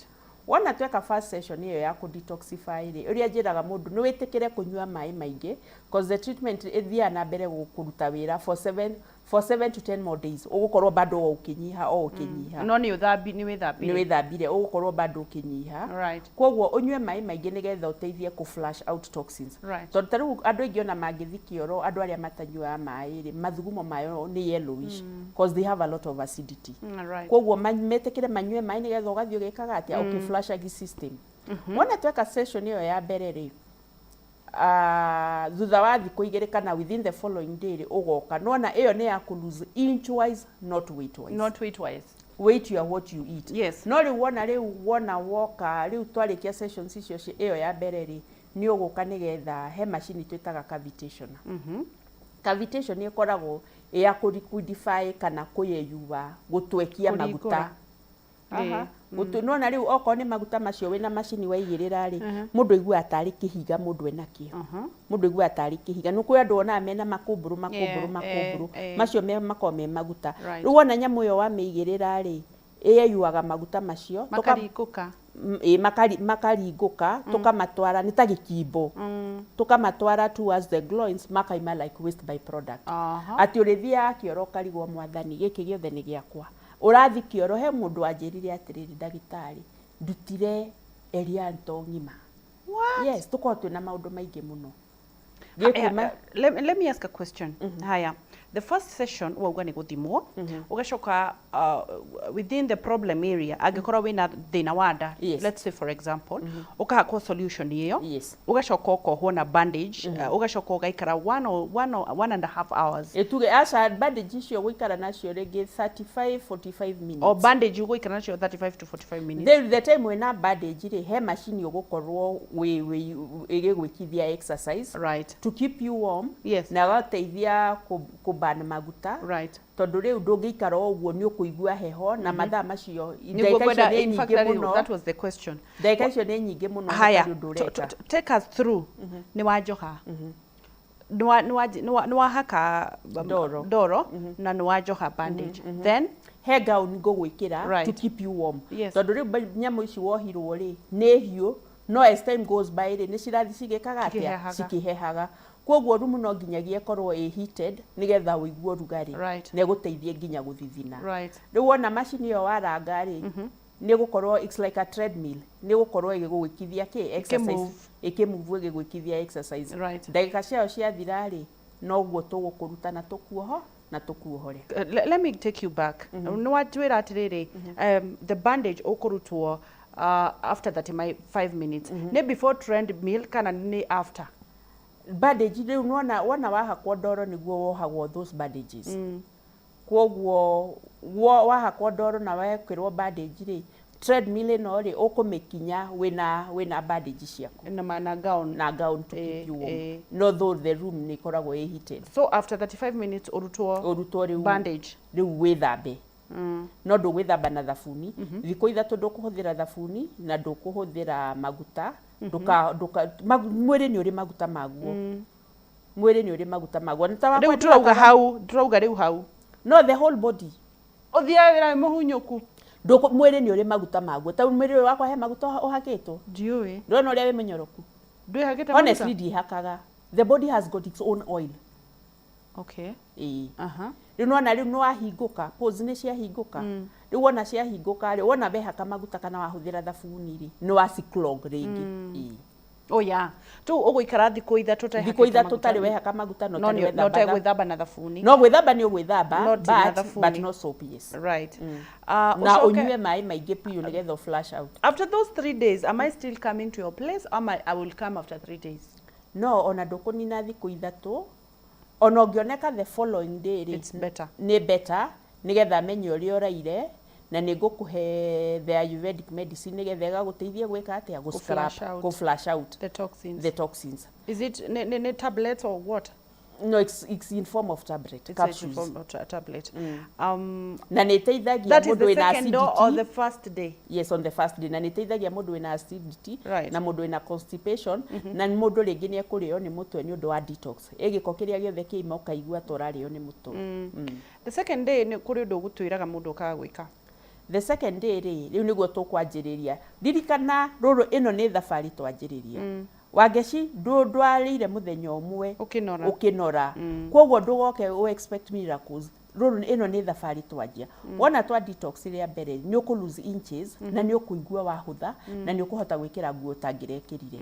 Wona tweka first session ĩyo ya kũ detoxify rĩ, ũrĩa njĩraga mũndũ nĩ wĩtĩkĩre kũnyua maĩ maingĩ, cause the treatment ĩthiaga na mbere kũruta wĩra for 7 to 10 more days. Ũgũkorwo bado o ũkĩnyiha, o ũkĩnyiha. No nĩ ũthambi, nĩ wĩthambire. Nĩ wĩthambire, ũgũkorwo bado ũkĩnyiha. Koguo ũnyue maĩ maingĩ nĩgetha ũteithie kũ flush out toxins. Tondũ ta rĩu andũ aingĩ ona mangĩthi kĩoro, andũ arĩa matanyuaga maĩ rĩ, mathugumo mayo nĩ yellowish, cause they have a lot of acidity. Koguo metĩkĩre manyue maĩ nĩgetha ũgathiĩ ũgĩkaga atĩa? Ũkĩflushagi system. Wona tweka session ĩyo ya mbere rĩ, thutha wa thikũ 2 kana within the following day rĩ, ũgoka nona ĩyo nĩ ya kũ lose inch wise, not weight wise. Not weight wise. Weight, you are what you eat. No rĩu wona, rĩu wona woka rĩu twarĩkia sessions icio ĩyo ya mbere rĩ, nĩ ũgũka nĩgetha he macini twĩtaga cavitation. Cavitation ĩkoragwo ĩ ya kũ liquidify kana kũyeyua, gũtwekia maguta. Kũringũra. Aha. Nona rĩu okorwo nĩ maguta macio wĩna macini waigĩrĩra rĩ, mũndũ aiguaga tarĩ kĩhiga mũndũ enakĩo. Mũndũ aiguaga tarĩ kĩhiga. Nĩ kwĩ andũ wonaga mena makũmbũrũ makũmbũrũ makũmbũrũ, macio makoragwo me maguta. Rĩu wona nyamũ ĩyo wamĩigĩrĩra rĩ, ĩyeyuaga maguta macio. Makaringũka. Ĩ, makaringũka, tũkamatwara nĩ ta gĩkimbo, tũkamatwara towards the groins, makaima like waste by product. Atĩ ũrĩthiaga kĩoro ũkarigwo, mwathani, gĩkĩ gĩothe nĩ gĩakwa? Ũrathi kĩoro, he mũndũ wanjĩrire atĩrĩrĩ, ndagĩtarĩ, ndutire Elianto ng'ima. What? Yes, tũkoragwo twĩna maũndũ maingĩ mũno. Gĩkuma Let me ask a question. Haya, the first session wauga nĩ gũthimwo, ũgacoka within the problem area, angĩkorwo wĩna thĩna wa nda, let's say for example, ũkahakwo solution ĩyo, ũgacoka ũkohwo na bandage, ũgacoka ũgaikara one or 1.5 hours. Ĩtuge aca, bandage icio gũikara nacio rĩngĩ 35 45 minutes. O bandage ũgũikara nacio 35 to 45 minutes. The time wĩna bandage rĩ, he macini ũgũkorwo wĩ ĩgĩgwĩkithia exercise to keep you warm, na ĩgateithia kũ kũburn maguta. Right. Tondũ rĩu ndũngĩikara o ũguo, nĩ ũkũigua heho na mathaa macio, Nĩguo ndagĩka icio ngwenda, nĩ in fact, nyingĩ mũno. that was the question. Ndagĩka icio nĩ nyingĩ mũno. Haya, hatarĩ ũndũ ũreka. Take us through. Nĩ wanjoha, nĩ wahaka Ndoro. Ndoro na nĩ wanjoha bandage, then? He gown ngũgwĩkĩra to keep you warm. Tondũ rĩu nyamũ ici wohirwo rĩ, nĩ hiũ, no as time goes by rĩ, nĩ cirathiĩ cigĩkaga atĩa? Cikĩhehaga. Cikĩhehaga. Koguo rumu no nginyagia ĩkorwo ĩ heated nĩgetha ũigue ũrugarĩ na ĩgũteithie nginya gũthithina. Rĩu wona macini ĩyo waranga rĩ, nĩ gũkorwo it's like a treadmill, nĩ gũkorwo ĩgĩgwĩkithia kĩ? Exercise. Ĩkĩmove. Ĩkĩmove, ĩgĩgwĩkithia exercise. Ndagĩka ciayo ciathira rĩ, noguo tũgũkũruta na tũkuoho na tũkuohore. Let me take you back. Nĩ wanjwĩra atĩrĩrĩ, the bandage ũkũrutwo after 35 minutes. Nĩ before treadmill kana nĩ after? Bandage rĩu nĩwona, wona wahakwo ndoro nĩguo wohagwo those bandages. Koguo wahakwo ndoro na wekĩrwo bandage rĩ, treadmill ĩno rĩ, ũkũmĩkinya wĩna bandage ciaku. Na gown. Na gown to keep you warm. No though the room nĩ ĩkoragwo ĩ heated. So after 35 minutes ũrutwo? Ũrutwo rĩu. Bandage. Rĩu wĩthambe. No ndũgwĩthamba na thabuni. Thikũ 3 ndũkũhũthĩra thabuni na ndũkũhũthĩra maguta. Ndũka ndũka mwĩrĩ nĩ ũrĩ maguta maguo. Mwĩrĩ nĩ ũrĩ maguta maguo. Nĩ ta wakwa. Rĩu tũrauga hau, tũrauga rĩu hau. No the whole body. Ũthiaga wĩra wĩ mũhunyũku? Mwĩrĩ nĩ ũrĩ maguta maguo. Ta mwĩrĩ ũyũ wakwa he maguta ũhakĩtwo? Ndiũĩ. Ndũrona ũrĩa wĩ mũnyoroku? Ndwĩhakĩte? Honestly, ndihakaga. The body has got its own oil. Ĩĩ. Rĩu nĩwona, rĩu nĩwahingũka, pores nĩ ciahingũka. Rĩu wona ciahingũka rĩ, wona wehaka maguta kana wahũthĩra thabuni rĩ, nĩ waci clog rĩngĩ. Ĩĩ. Oh yeah. Tu ũgũikara thikũ 3 ũtehakĩte Thikũ 3 maguta. Ũtarĩ wehaka maguta no No ũtarĩ no wethamba. ũtegwĩthamba na thabuni. No gwĩthamba nĩ ũgwĩthamba, No ti na but thabuni. no soap, yes. Uh, Na ũnyue ũnyue maĩ maingĩ biũ nĩgetha flush out. After those 3 days, am I still coming to your place or I will come after 3 days? No, ona ndũkũnina thikũ 3, ona ũngĩoneka the following day rĩ, It's better. Nĩ better nĩgetha menye ũrĩa ũraire, na nĩ ngũkũhe the Ayurvedic medicine nĩgetha ĩgagũteithia gwĩka atĩa? Gũ flush scrap, out. Gũ flush out the toxins. The toxins. Is it nĩ tablets or what? No, it's in form of tablet. It's Capsules. a form of tablet. Na nĩ ĩteithagia That is mũndũ the wĩna second door or acidity. The first day? Yes, on the first day. Na nĩ ĩteithagia mũndũ wĩna acidity na mũndũ wĩna constipation na mũndũ rĩngĩ nĩ ekũrĩo nĩ mũtwe nĩ ũndũ wa detox. Ĩ gĩko kĩrĩa gĩothe kĩima, ũkaigua ta ũrarĩo nĩ mũtwe. The second day nĩ kũrĩ ũndũ ũgũtwĩraga mũndũ ũkaga gwĩka? The second day rĩ, rĩu nĩguo tũkwanjĩrĩria. Ririkana rũrũ, ĩno nĩ thabarĩ twanjĩrĩria. Wangeci, ndwarĩire mũthenya ũmwe ũkĩnora. Ũkĩnora. Koguo ndũgoke ũ expect miracles. Rũrũ, ĩno nĩ thabarĩ twanjia. Wona twa detox rĩa mbere, nĩ ũkũ lose inches na nĩ ũkũigua wahũtha na nĩ ũkũhota gwĩkĩra nguo ũtangĩrekĩrire.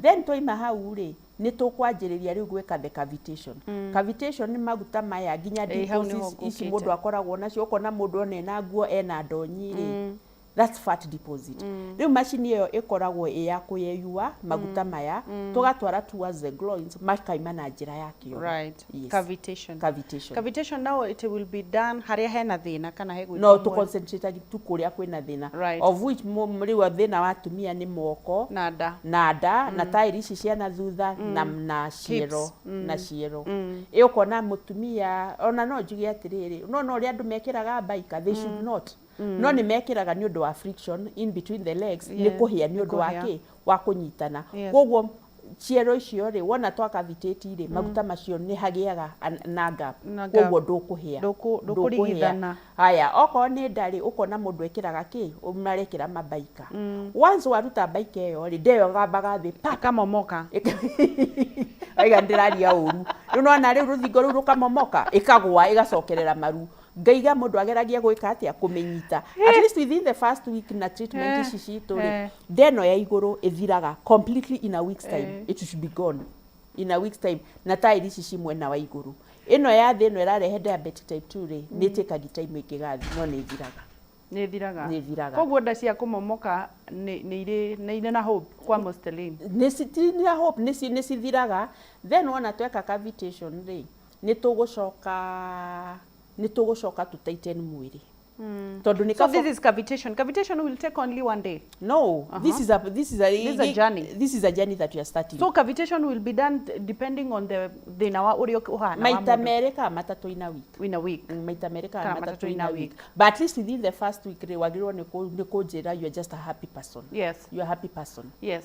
Then twaima hau rĩ, nĩ tũkwanjĩrĩria rĩu gwĩka the cavitation. Cavitation nĩ maguta maya nginya Ĩĩ, hau nĩho deposits ici ngũkĩte. mũndũ akoragwo nacio, ũkona mũndũ ona ena nguo ena ndonyi rĩ, that's fat deposit. Rĩu macini ĩyo ĩkoragwo ĩ ya kũyeyua maguta maya, tũgatwara towards the groins, makaima na njĩra ya kĩoro. Right. Yes. Cavitation. Cavitation. Cavitation now, it will be done harĩa hena thĩna kana he gwĩkwo No mwena? tũ concentrate tu kũrĩa kwĩna thĩna, of which rĩu thĩna wa atumia nĩ moko na nda. Na nda na taĩri ici cia na thutha na ciero. Hips. Na ciero. Ĩ ũkona mũtumia, ona no njuge atĩrĩrĩ, no ũrĩa andũ mekĩraga baika, they should not. No nĩ mekĩraga nĩ ũndũ wa friction in between the legs, nĩ kũhĩa nĩ ũndũ wa kũhĩa. Kĩ wa kũnyitana. Koguo ciero icio rĩ, wona twa cavitate rĩ, maguta macio nĩ hagĩaga na gap. Na gap. Koguo ndũkũhĩa. Ndũkũrigithana. Haya, okorwo nĩ nda rĩ, ũkona mũndũ ekĩraga kĩ, marekĩra mabaika. Once waruta baika ĩyo rĩ, nda ĩyo ĩgambaga thĩ pa. Ĩkamomoka. Aiga ndĩraria ũru. Rĩu nona rĩu rũthingo rũu rũkamomoka, ĩkagũa, ĩgacokerera maru. Ngaiga mũndũ ageragia gwĩka atĩa? Kũmĩnyita. At least within the first week na treatment ici citũ rĩ, nda ĩno ya igũrũ ĩthiraga completely in a week's time. It should be gone in a week's time. Na taĩri ici ci mwena wa igũrũ, ĩno ya thĩ, ĩno ĩrarehe diabetic type 2 rĩ, nĩ ĩtĩkagi time ĩngĩgathi, no nĩ ĩthiraga. Nĩ ĩthiraga. Nĩ ĩthiraga. Koguo nda cia kũmomoka nĩ irĩ na hope kwa Mustelin? Nĩ citina hope, nĩ cithiraga. Then wona tweka cavitation rĩ, nĩ tũgũcoka tũ tighten mwĩrĩ. Tondũ nĩ So this is cavitation. Cavitation will take only one day. No, this is a this is a This is a journey. This is a journey that you are starting. So cavitation will be done depending on the thĩna wa ũrĩa ũhana wa Maita mũndũ. merĩ kana matatũ in a week. In a week. Maita merĩ kana Kana matatũ in a week. But at least within the first week rĩ, wagĩrĩirwo nĩ kũnjĩra you are just a happy person. Yes. You are a happy person. Yes.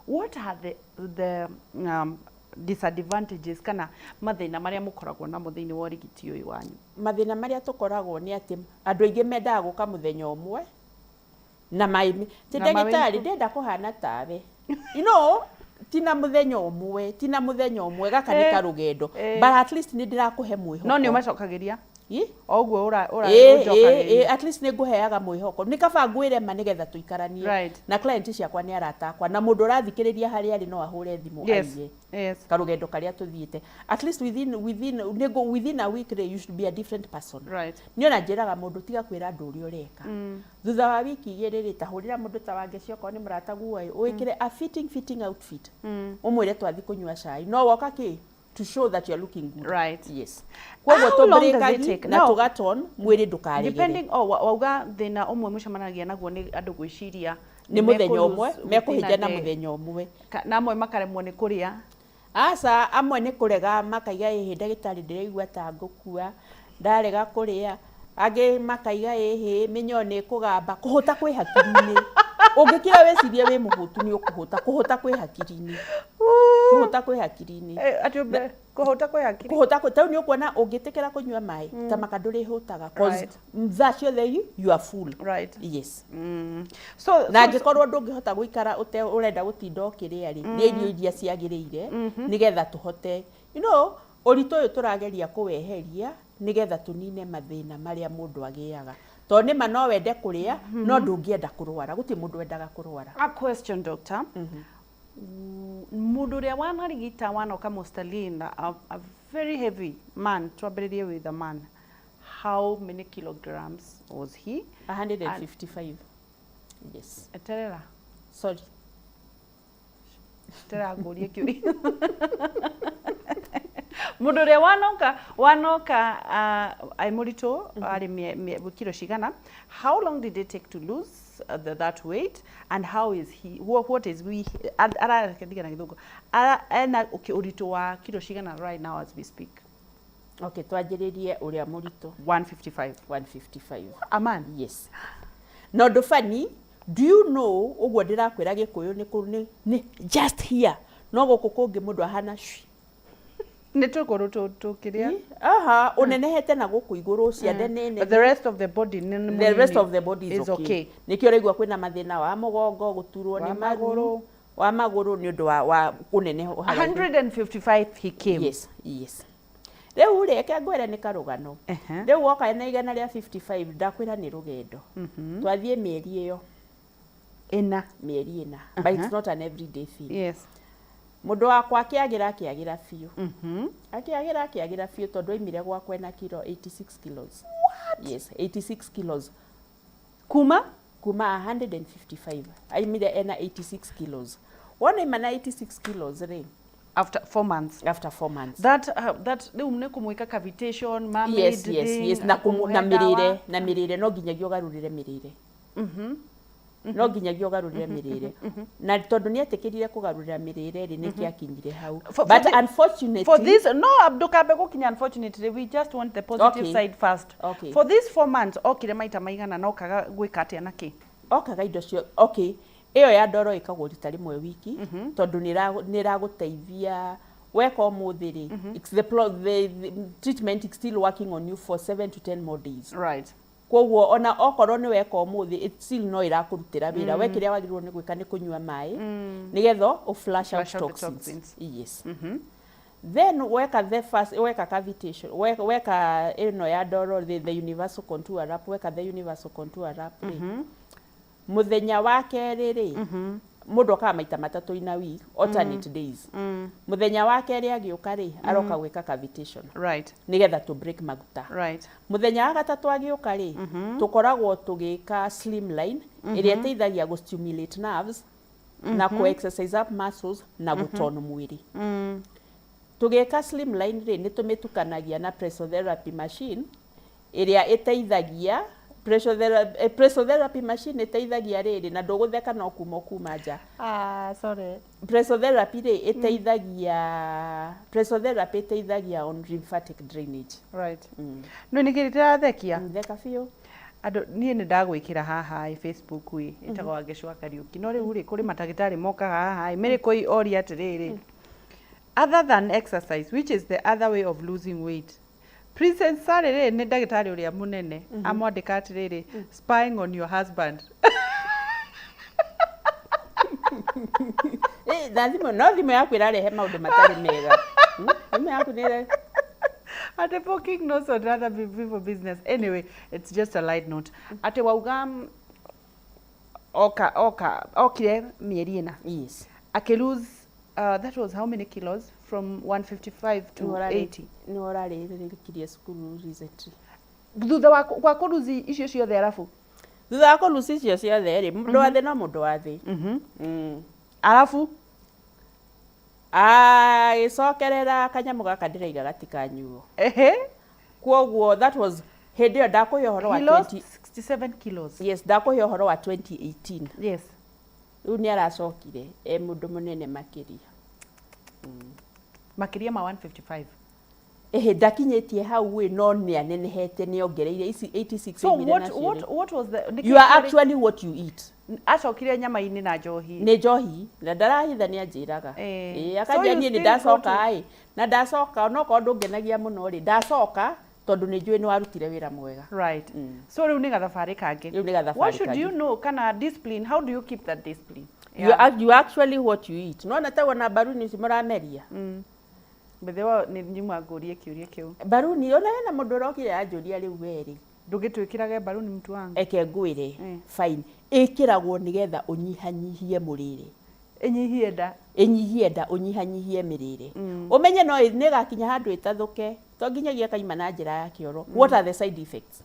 What are the disadvantages kana mathĩna marĩa mũkoragwo namo thĩinĩ wa ũrigiti ũyũ wanyu? Mathĩna marĩa tũkoragwo nĩ atĩ andũ aingĩ mendaga gũka mũthenya ũmwe na mai ti Na maĩ- ndagĩtarĩ, ndĩrenda kũhana tawe, tina mũthenya ũmwe, tina mũthenya ũmwe, gaka nĩ karũgendo. But at least nĩ ndĩrakũhe mwĩhoko. No nĩ ũmacokagĩria Ĩ? O ũguo ũra Ĩ, ũnjokagĩria. ĩ, at least nĩ ngũheaga mwĩhoko, nĩ kaba ngwĩre ma nĩgetha tũikaranie. Na client ciakwa nĩ arata akwa, na mũndũ ũrathikĩrĩria harĩa arĩ no ahũre thimũ aiye karũgendo karĩa tũthiĩte. At least within a week rĩ, you should be a different person. Niĩ ona njĩraga mũndũ, tiga kwĩra andũ ũrĩa ũreka. Thutha wa wiki 2 rĩ, ta hũrĩra mũndũ ta Wangeci, okorwo nĩ mũrata guo ĩ, wĩkĩre a fitting outfit, ũmwĩre twathi kũnyua cai, no woka kĩ to show that you are looking good. Yes, koguo How long does it tũbreakagi take? na Now, tũgaton mwĩrĩ ndũkaregere. Depending, oh, wauga thĩna ũmwe mũcemanagia naguo nĩ andũ gwĩciria Nĩ mũthenya mekũ ũmwe lose within a mekũhĩnja na day. Mũthenya ũmwe. Na amwe makaremwo nĩ kũrĩa. Aca, amwe nĩ kũrega, makaiga, "Ĩhĩ ndagĩtarĩ, ndĩraigua ta ngũkua, ndarega kũrĩa." Angĩ makaiga, "Ĩhĩ, mĩnyoo nĩ ĩkũgamba." Kũhũta kwĩ hakiri-inĩ. Ũngĩkira wĩcirie wĩ mũhũtu, nĩ ũkũhũta. Kũhũta kwĩ hakiri-inĩ, kũhũta kwĩ hakiri-inĩ. Atĩ kũhũta kwĩ hakiri. Kũhũta kwĩ tarĩu nĩ ũkuona ũngĩtĩkĩra kũnyua maĩ ta maka, ndũrĩhũtaga 'cause thaa ciothe you are full. Yes. So, Na angĩkorwo ndũngĩhota gũikara ũte ũrenda gũtinda ũkĩrĩa rĩ, rĩa irio iria ciagĩrĩire, nĩgetha tũhote ũritũ ũyũ tũrageria kũweheria nĩgetha tũnine mathĩna marĩa mũndũ agĩaga, tondũ nĩma no wende kũrĩa, no ndũngĩenda kũrwara. Gũtirĩ mũndũ wendaga kũrwara. A question, doctor. Mũndũ ũrĩa wanarigita wanoka Mustalin, a very heavy man, twambĩrĩrie with a man, how many kilograms was he? 155, yes. Eterera. Sorry. Eterera ngũrie kĩũria. Mũndũ ũrĩa wanoka arĩ mũritũ, arĩ kiro cigana, how long did it take to lose that weight, and how is he, what is we arareke na gĩthũngũ, ena ũritũ wa kiro cigana right now as we speak? Okay, twanjĩrĩrie ũrĩa mũritũ. 155. 155. A man? Yes. Na ũndũ funny, do you know, ũguo ndĩrakwĩra Gĩkũyũ nĩ nĩ just here, no gũkũ kũngĩ mũndũ ahana cui. Nĩ tũkũrũ tũkĩrĩa. Aha, ũnenehete na gũkũ igũrũ, ciande nĩ nene. But the rest of the body nĩ The rest mũnini. of the body is Is okay. okay. Nĩkĩo ũraigua kwĩna mathĩna wa mũgongo, gũturwo Wa nĩ maru, magũrũ. Wa magũrũ, nĩ ũndũ wa ũnene haraihu. 155 he came. Yes. Rĩu rĩ, reke ngwĩre nĩ karũgano. Rĩu woka na 155, ndakwĩra nĩ rũgendo. Twathiĩ mĩeri ĩyo ĩna. Mĩeri 4, but it's not an everyday thing. Mũndũ wakwa akĩagĩra biũ, akĩagĩra biũ, tondũ aimire gwakwa ena kiro 86 kilos. What? Yes, 86 kilos. Kuma? Kuma 155 aimire ena 86 kilos. Wona ima na 86 kilos rĩ, After 4 months. After 4 months. That rĩu nĩ kũmwĩka cavitation, mermaid thing, Yes, kũmũhe na mĩrĩre ndawa. Na mĩrĩre, no nginyagia ũgarũrĩre mĩrĩre, no nginyagia ũgarũrĩre mĩrĩre, na tondũ nĩ etĩkĩrire kũgarũrĩra mĩrĩre rĩ, nĩkĩo akinyire hau. For But unfortunately, For this, no, ndũkambe gũkinya unfortunately, we just want the positive side first. For these 4 months, okire maita maigana na okaga gwĩka atĩa na kĩ? Okaga indo cio, okay, ĩyo ya ndoro ĩkagwo rita rĩmwe wiki, tondũ nĩ ĩragũteithia. Weka ũmũthĩ rĩ, it's the treatment is still working on you for 7 to 10 more days. Koguo ona okorwo nĩ weka ũmũthĩ, it still no ĩrakũrutĩra wĩra. We kĩrĩa wagĩrĩirwo nĩ gwĩka nĩ kũnyua maĩ nĩgetha ũ flush out Flush out the toxins. Toxins. Yes. Then weka the first, weka cavitation, weka ĩno ya ndoro, the universal contour wrap, weka the universal contour wrap rĩ, mũthenya wa kerĩ rĩ, mũndũ okaga maita matatũ in a week, alternate days. Mũthenya wa kerĩ agĩũka rĩ, aroka gwĩka cavitation nĩgetha tũ break maguta. Mũthenya wa gatatũ agĩũka rĩ, tũkoragwo tũgĩka slimline, ĩrĩa ĩteithagia gũ stimulate nerves na kũ exercise up muscles na gũtone mwĩrĩ. Tũgĩka slimline rĩ, nĩ tũmĩtukanagia na pressotherapy machine, ĩrĩa ĩteithagia Pressotherapy machine ĩteithagia rĩrĩ, na ndũgũtheka no kuma kuma nja. Ah, sorry. Pressotherapy rĩ, ĩteithagia, pressotherapy ĩteithagia on lymphatic drainage. Right. No nĩ kĩrĩ ndĩrathekia. Theka biũ. Andũ, niĩ nĩ ndagwĩkĩra haha ĩ Facebook ĩ, ĩtagwo Wangeci wa Kariũki. No rĩu rĩ, kũrĩ matagĩtarĩ mokaga haha ĩ, Mary Koi oria atĩrĩrĩ, other than exercise, which is the other way of losing weight? Princess Sally rĩ, nĩ ndagĩtarĩ ũrĩa mũnene, amwandĩka atĩrĩrĩ, spying on your husband. Eh, na thimũ, no thimũ yaku ĩrarehe maũndũ matarĩ mega. Thimũ yaku nĩ ĩre- Atĩ poking nose on other people business. Anyway, it's just a light note. Atĩ wauga oka oka okire mĩeri 4. Yes. Akĩ lose that was how many kilos from 155 to 80? Nĩ ũrarĩrĩkirie cukuru recently. Thutha wa wa kũruzi icio ciothe arabu? Thutha wa kũruci icio ciothe rĩ, mũndũ wa thĩ no mũndũ wa thĩ. Arabu? Agĩcokerera kanyamũ gaka ndĩraiga gatikanyuo. Ehe. Kwoguo that was hĩndĩ ĩyo ndakũhe ũhoro wa He lost 20 67 kilos. Yes, ndakũhe ũhoro wa 2018. Yes. Rĩu nĩ aracokire e mũndũ mũnene makĩria. Makĩria ma 155. Ĩhĩ, ndakinyĩtie hau ĩ, no nĩ anenehete, nĩ ongereire ici 86 So aimire what nacio what rĩ. what was the You are actually what you eat. Acokire nyama-inĩ na njohi. Nĩ njohi na ndarahitha nĩ anjĩraga. Eh. Ĩĩ, So akanjĩra you niĩ nĩ still go ndacoka to- ĩ, na ndacoka onokorwo ndũngenagia mũno rĩ, ndacoka tondũ nĩ njũĩ nĩ warutire wĩra mwega. Right. So rĩu nĩ gathabarĩ kangĩ. Rĩu nĩ gathabarĩ What should kangĩ. you know kana discipline, how do you keep that discipline? You are actually what you eat. Nona ta wona mbaruni ici mũrameria. Bethe wa nĩ nyuma ngũrie kĩũria kĩu. Mbaruni ona hena mũndũ ũrokire anjũria rĩu werĩ. Ndũgĩtwĩkĩrage mbaruni mtu wangu. Eke ngwĩre. Fine. Ĩkĩragwo nĩgetha ũnyihanyihie mũrĩre. Ĩnyihie nda. Ĩnyihie nda, ũnyihanyihie mĩrĩre. Ũmenye no nĩ ĩgakinya handũ ĩtathũke, to nginyagia kaima na njĩra ya kĩoro. What are the side effects?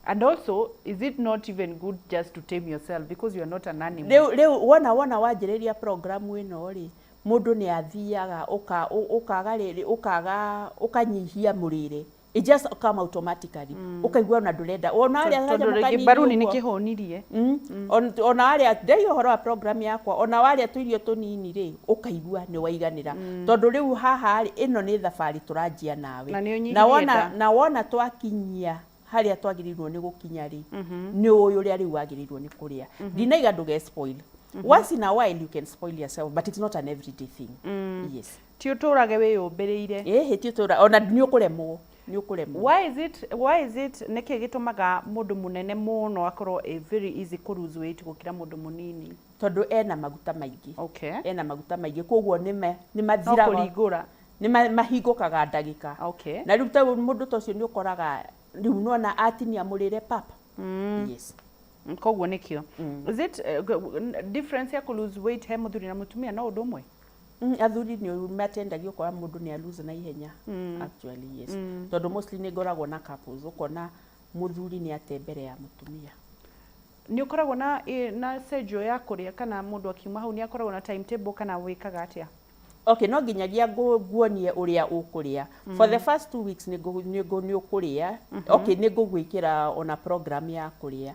And also, is it not even good just to tame yourself because you are not an animal? Rĩu rĩu wona wona wanjĩrĩria program ĩno rĩ, mũndũ nĩ athiaga ũka ũkaga rĩrĩ, ũkaga ũkanyihia mũrĩre. It just come automatically. Ũkaigua ona ndũrenda. Ona warĩa Tondũ kanyamũ rĩngĩ kanini mbaruni nĩ ũguo. kĩhũnirie. Ona warĩa, ndaiga ũhoro wa program yakwa, ona warĩa tũirio tũnini rĩ, ũkaigua nĩ waiganĩra. Tondũ rĩu haha rĩ, ĩno nĩ thabarĩ tũranjia nawe. Na nĩ ũnyihirie Na wona, nda. na wona twakinyia harĩa twagĩrĩirwo nĩ gũkinya rĩ, nĩ ũĩ ũrĩa rĩu wagĩrĩirwo nĩ kũrĩa. Ndinaiga ndũge spoil. Once in a while you can spoil yourself, but it's not an everyday thing. Yes. Ti ũtũrage wĩyũmbĩrĩire. Ĩhĩ, ti ũtũra, ona nĩ ũkũremwo. Nĩ ũkũremwo. Why is it, why is it, nĩkĩ gĩtũmaga mũndũ mũnene mũno akorwo ĩ very easy kũ lose weight gũkĩra mũndũ mũnini? Tondũ ena maguta maingĩ. Okay. Ena maguta maingĩ, koguo nĩ No mathiraga. kũringũra. Nĩ mahingũkaga ndagĩka. Okay. Na rĩu ta mũndũ ta ũcio nĩ ũkoraga rĩu nĩwona atinia mũrĩre pap. Yes. Koguo nĩkĩo. Is it difference ya kũ lose weight he mũthuri na mũtumia no ũndũ ũmwe? Athuri nĩ matendagio ũkora mũndũ nĩ a lose na ihenya. Actually, yes. Tondũ mostly nĩ ngoragwo na couples, ũkona mũthuri nĩ ate mbere ya mũtumia. Nĩ ũkoragwo na na schedule ya kũrĩa kana mũndũ akiuma hau nĩ akoragwo na timetable kana wĩkaga atĩa? Okay, no nginyagia nguonie ũrĩa ũkũrĩa. For the first 2 weeks nĩ nĩ ũkũrĩa. Okay, nĩ ngũgwĩkĩra ona program ya kũrĩa.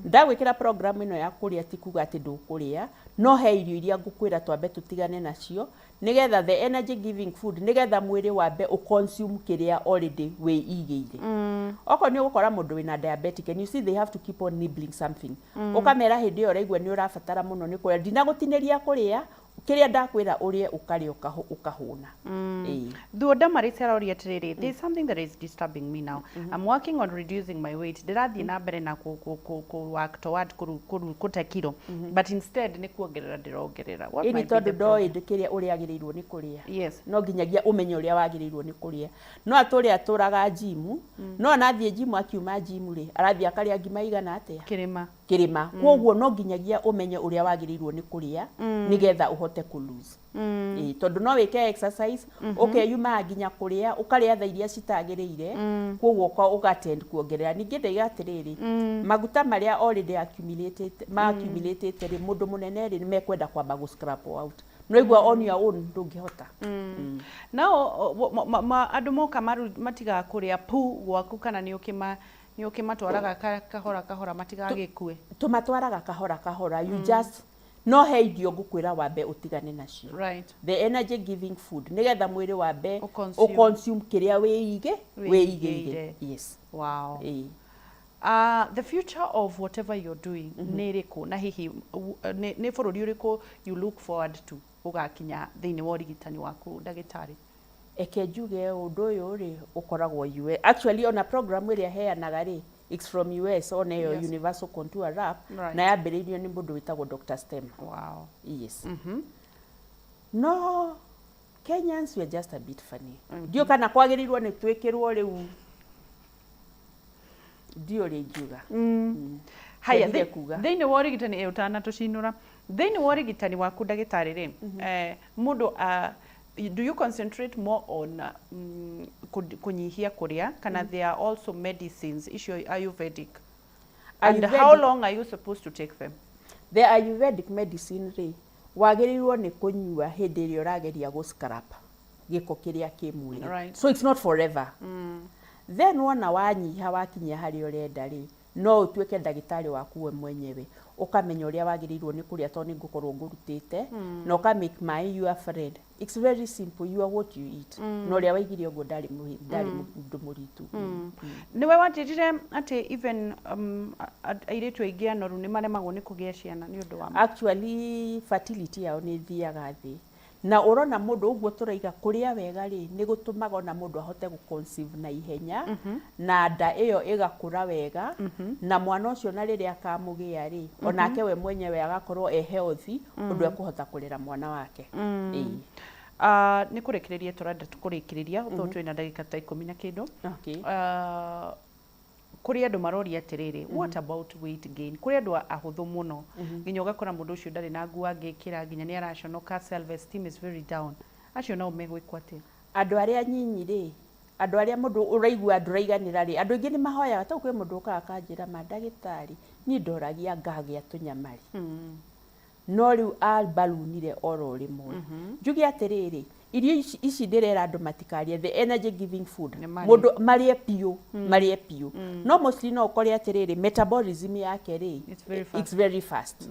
Ndagwĩkĩra program ĩno ya kũrĩa ti kuga atĩ ndũkũrĩa, no he irio iria ngũkwĩra twambe tũtigane nacio nĩgetha the energy giving food, nĩgetha mwĩrĩ wambe ũconsume kĩrĩa already wĩigĩire. Okorwo nĩ ũgũkora mũndũ wĩna diabetic and you see they have to keep on nibbling something. Ũkamera hĩndĩ ĩyo ũraigua nĩ ũrabatara mũno nĩ kũrĩa, ndinagũtinĩria kũrĩa, kĩrĩa ndakwĩra ũrĩe ũkarĩa ũkahũna. Ĩĩ. Thuo Damaris aroria atĩrĩrĩ, there is something that is disturbing me now. I'm working on reducing my weight. Ndĩrathiĩ na mbere na ku work toward kũte kiro. But instead nĩ kuongerera ndĩrongerera. What Ĩni might be tondũ the ndoĩ problem? kĩrĩa ũrĩa agĩrĩirwo nĩ kũrĩa. Yes. No nginyagia ũmenye ũrĩa wagĩrĩirwo nĩ kũrĩa. No atũre atũraga gym, no anathiĩ gym akiuma gym rĩ, arathiĩ akarĩa ngima igana atĩa? Kĩrĩma. Kĩrĩma. Koguo no nginyagia ũmenye ũrĩa wagĩrĩirwo nĩ kũrĩa nĩgetha ũhote kũ lose. Ĩĩ, tondũ no wĩke exercise, ũkeyumaga nginya kũrĩa, ũkarĩa thaa iria citagĩrĩire, koguo ũgatend kuongerera. Ningĩ ndaiga atĩrĩrĩ, maguta marĩa already accumulated, ma accumulated rĩ, mũndũ mũnene rĩ, nĩ mekwenda kwamba gũ scrap out. No igua on your own ndũngĩhota. Nao andũ moka matigaga kũrĩa pu gwaku kana nĩ Nĩ ũkĩmatwaraga kahora kahora matigagĩkue? Tũmatwaraga kahora kahora, you just no he irio ngũkwĩra wambe ũtigane nacio. The energy giving food, nĩgetha mwĩrĩ wambe Ũconsume. ũconsume kĩrĩa wĩige wĩigĩire. Yes. Wow. Ĩĩ. The future of whatever you're doing nĩ ĩrĩkũ, na hihi nĩ bũrũri ũrĩkũ you look forward to ũgakinya thĩinĩ wa ũrigitani waku, ndagĩtarĩ? Eke njuge ũndũ ũyũ rĩ ũkoragwo US. Actually, ona program ĩrĩa heanaga rĩ, it's from US, ona ĩyo Universal Contour Wrap. Na yambĩrĩirio nĩ mũndũ wĩtagwo Dr. Stem. Yes. No Kenyans, we are just a bit funny. Ndiũ kana kwagĩrĩirwo nĩ twĩkĩrwo rĩu, ndiũ ũrĩa ingiuga. Haya, Ndendire kuga. Thĩinĩ wa ũrigitani, ũtanatũcinũra, thĩinĩ wa ũrigitani waku, ndagĩtarĩ rĩ, mũndũ do you concentrate more on kũnyihia kũrĩa, kana there are also medicines icio ayurvedic, and how long are you supposed to take them? The ayurvedic medicine rĩ, wagĩrĩirwo nĩ kũnyua hĩndĩ ĩrĩa ũrageria gũ scrap gĩko kĩrĩa kĩ mwĩrĩ. So it's not forever. Then wona wanyiha, wakinyia harĩa ũrenda rĩ, no ũtuĩke ndagĩtarĩ waku we mwenyewe, ũkamenya ũrĩa wagĩrĩirwo nĩ kũrĩa, tondũ nĩ ngũkorwo ngũrutĩte, na ũka make maĩ your friend. It's very simple, you are what you eat. Na ũrĩa waigire ũguo ndarĩ ndarĩ mũndũ mũritu. Nĩwe wanjĩrire atĩ even airĩtu aingĩ anoru nĩ maremagwo nĩ kũgĩa ciana nĩ ũndũ wa Actually, fertility yao nĩ ĩthiaga thĩ, na ũrona mũndũ ũguo tũraiga kũrĩa wega rĩ, nĩ gũtũmaga ona mũndũ ahote gũ conceive na ihenya, na nda ĩyo ĩgakũra wega, na mwana ũcio na rĩrĩa akamũgĩa rĩ, onake we mwenyewe agakorwo e healthy ũndũ ekũhota kũrera mwana wake. Ĩĩ. Nĩ kũrĩkĩrĩria tũrenda kũrĩkĩrĩria, tondũ twĩna ndagĩka ta 10 na kĩndũ. Kũrĩ andũ maroria atĩrĩrĩ, what about weight gain? Kũrĩ andũ ahũthũ mũno, nginya ũgakora mũndũ ũcio ndarĩ na nguo angĩkĩra, nginya nĩ araconoka, self esteem is very down. Acio nao megwĩkwo atĩa? Andũ arĩa nyinyi rĩ, andũ arĩa mũndũ ũraigua ndũraiganĩra rĩ, andũ aingĩ nĩ mahoyaga. Ta kwĩ mũndũ ũkaga akanjĩra, "Ma ndagĩtarĩ, niĩ ndoragia ngagĩa tũnyamari." No rĩu ambarunire oro rĩmwe. Njuge atĩrĩrĩ, irio ici ndĩrera andũ matikarie the energy giving food. Marĩe. Mũndũ marĩe biũ, marĩe biũ. No mostly no ũkore atĩrĩrĩ, metabolism yake rĩ, It's very fast. It's very fast.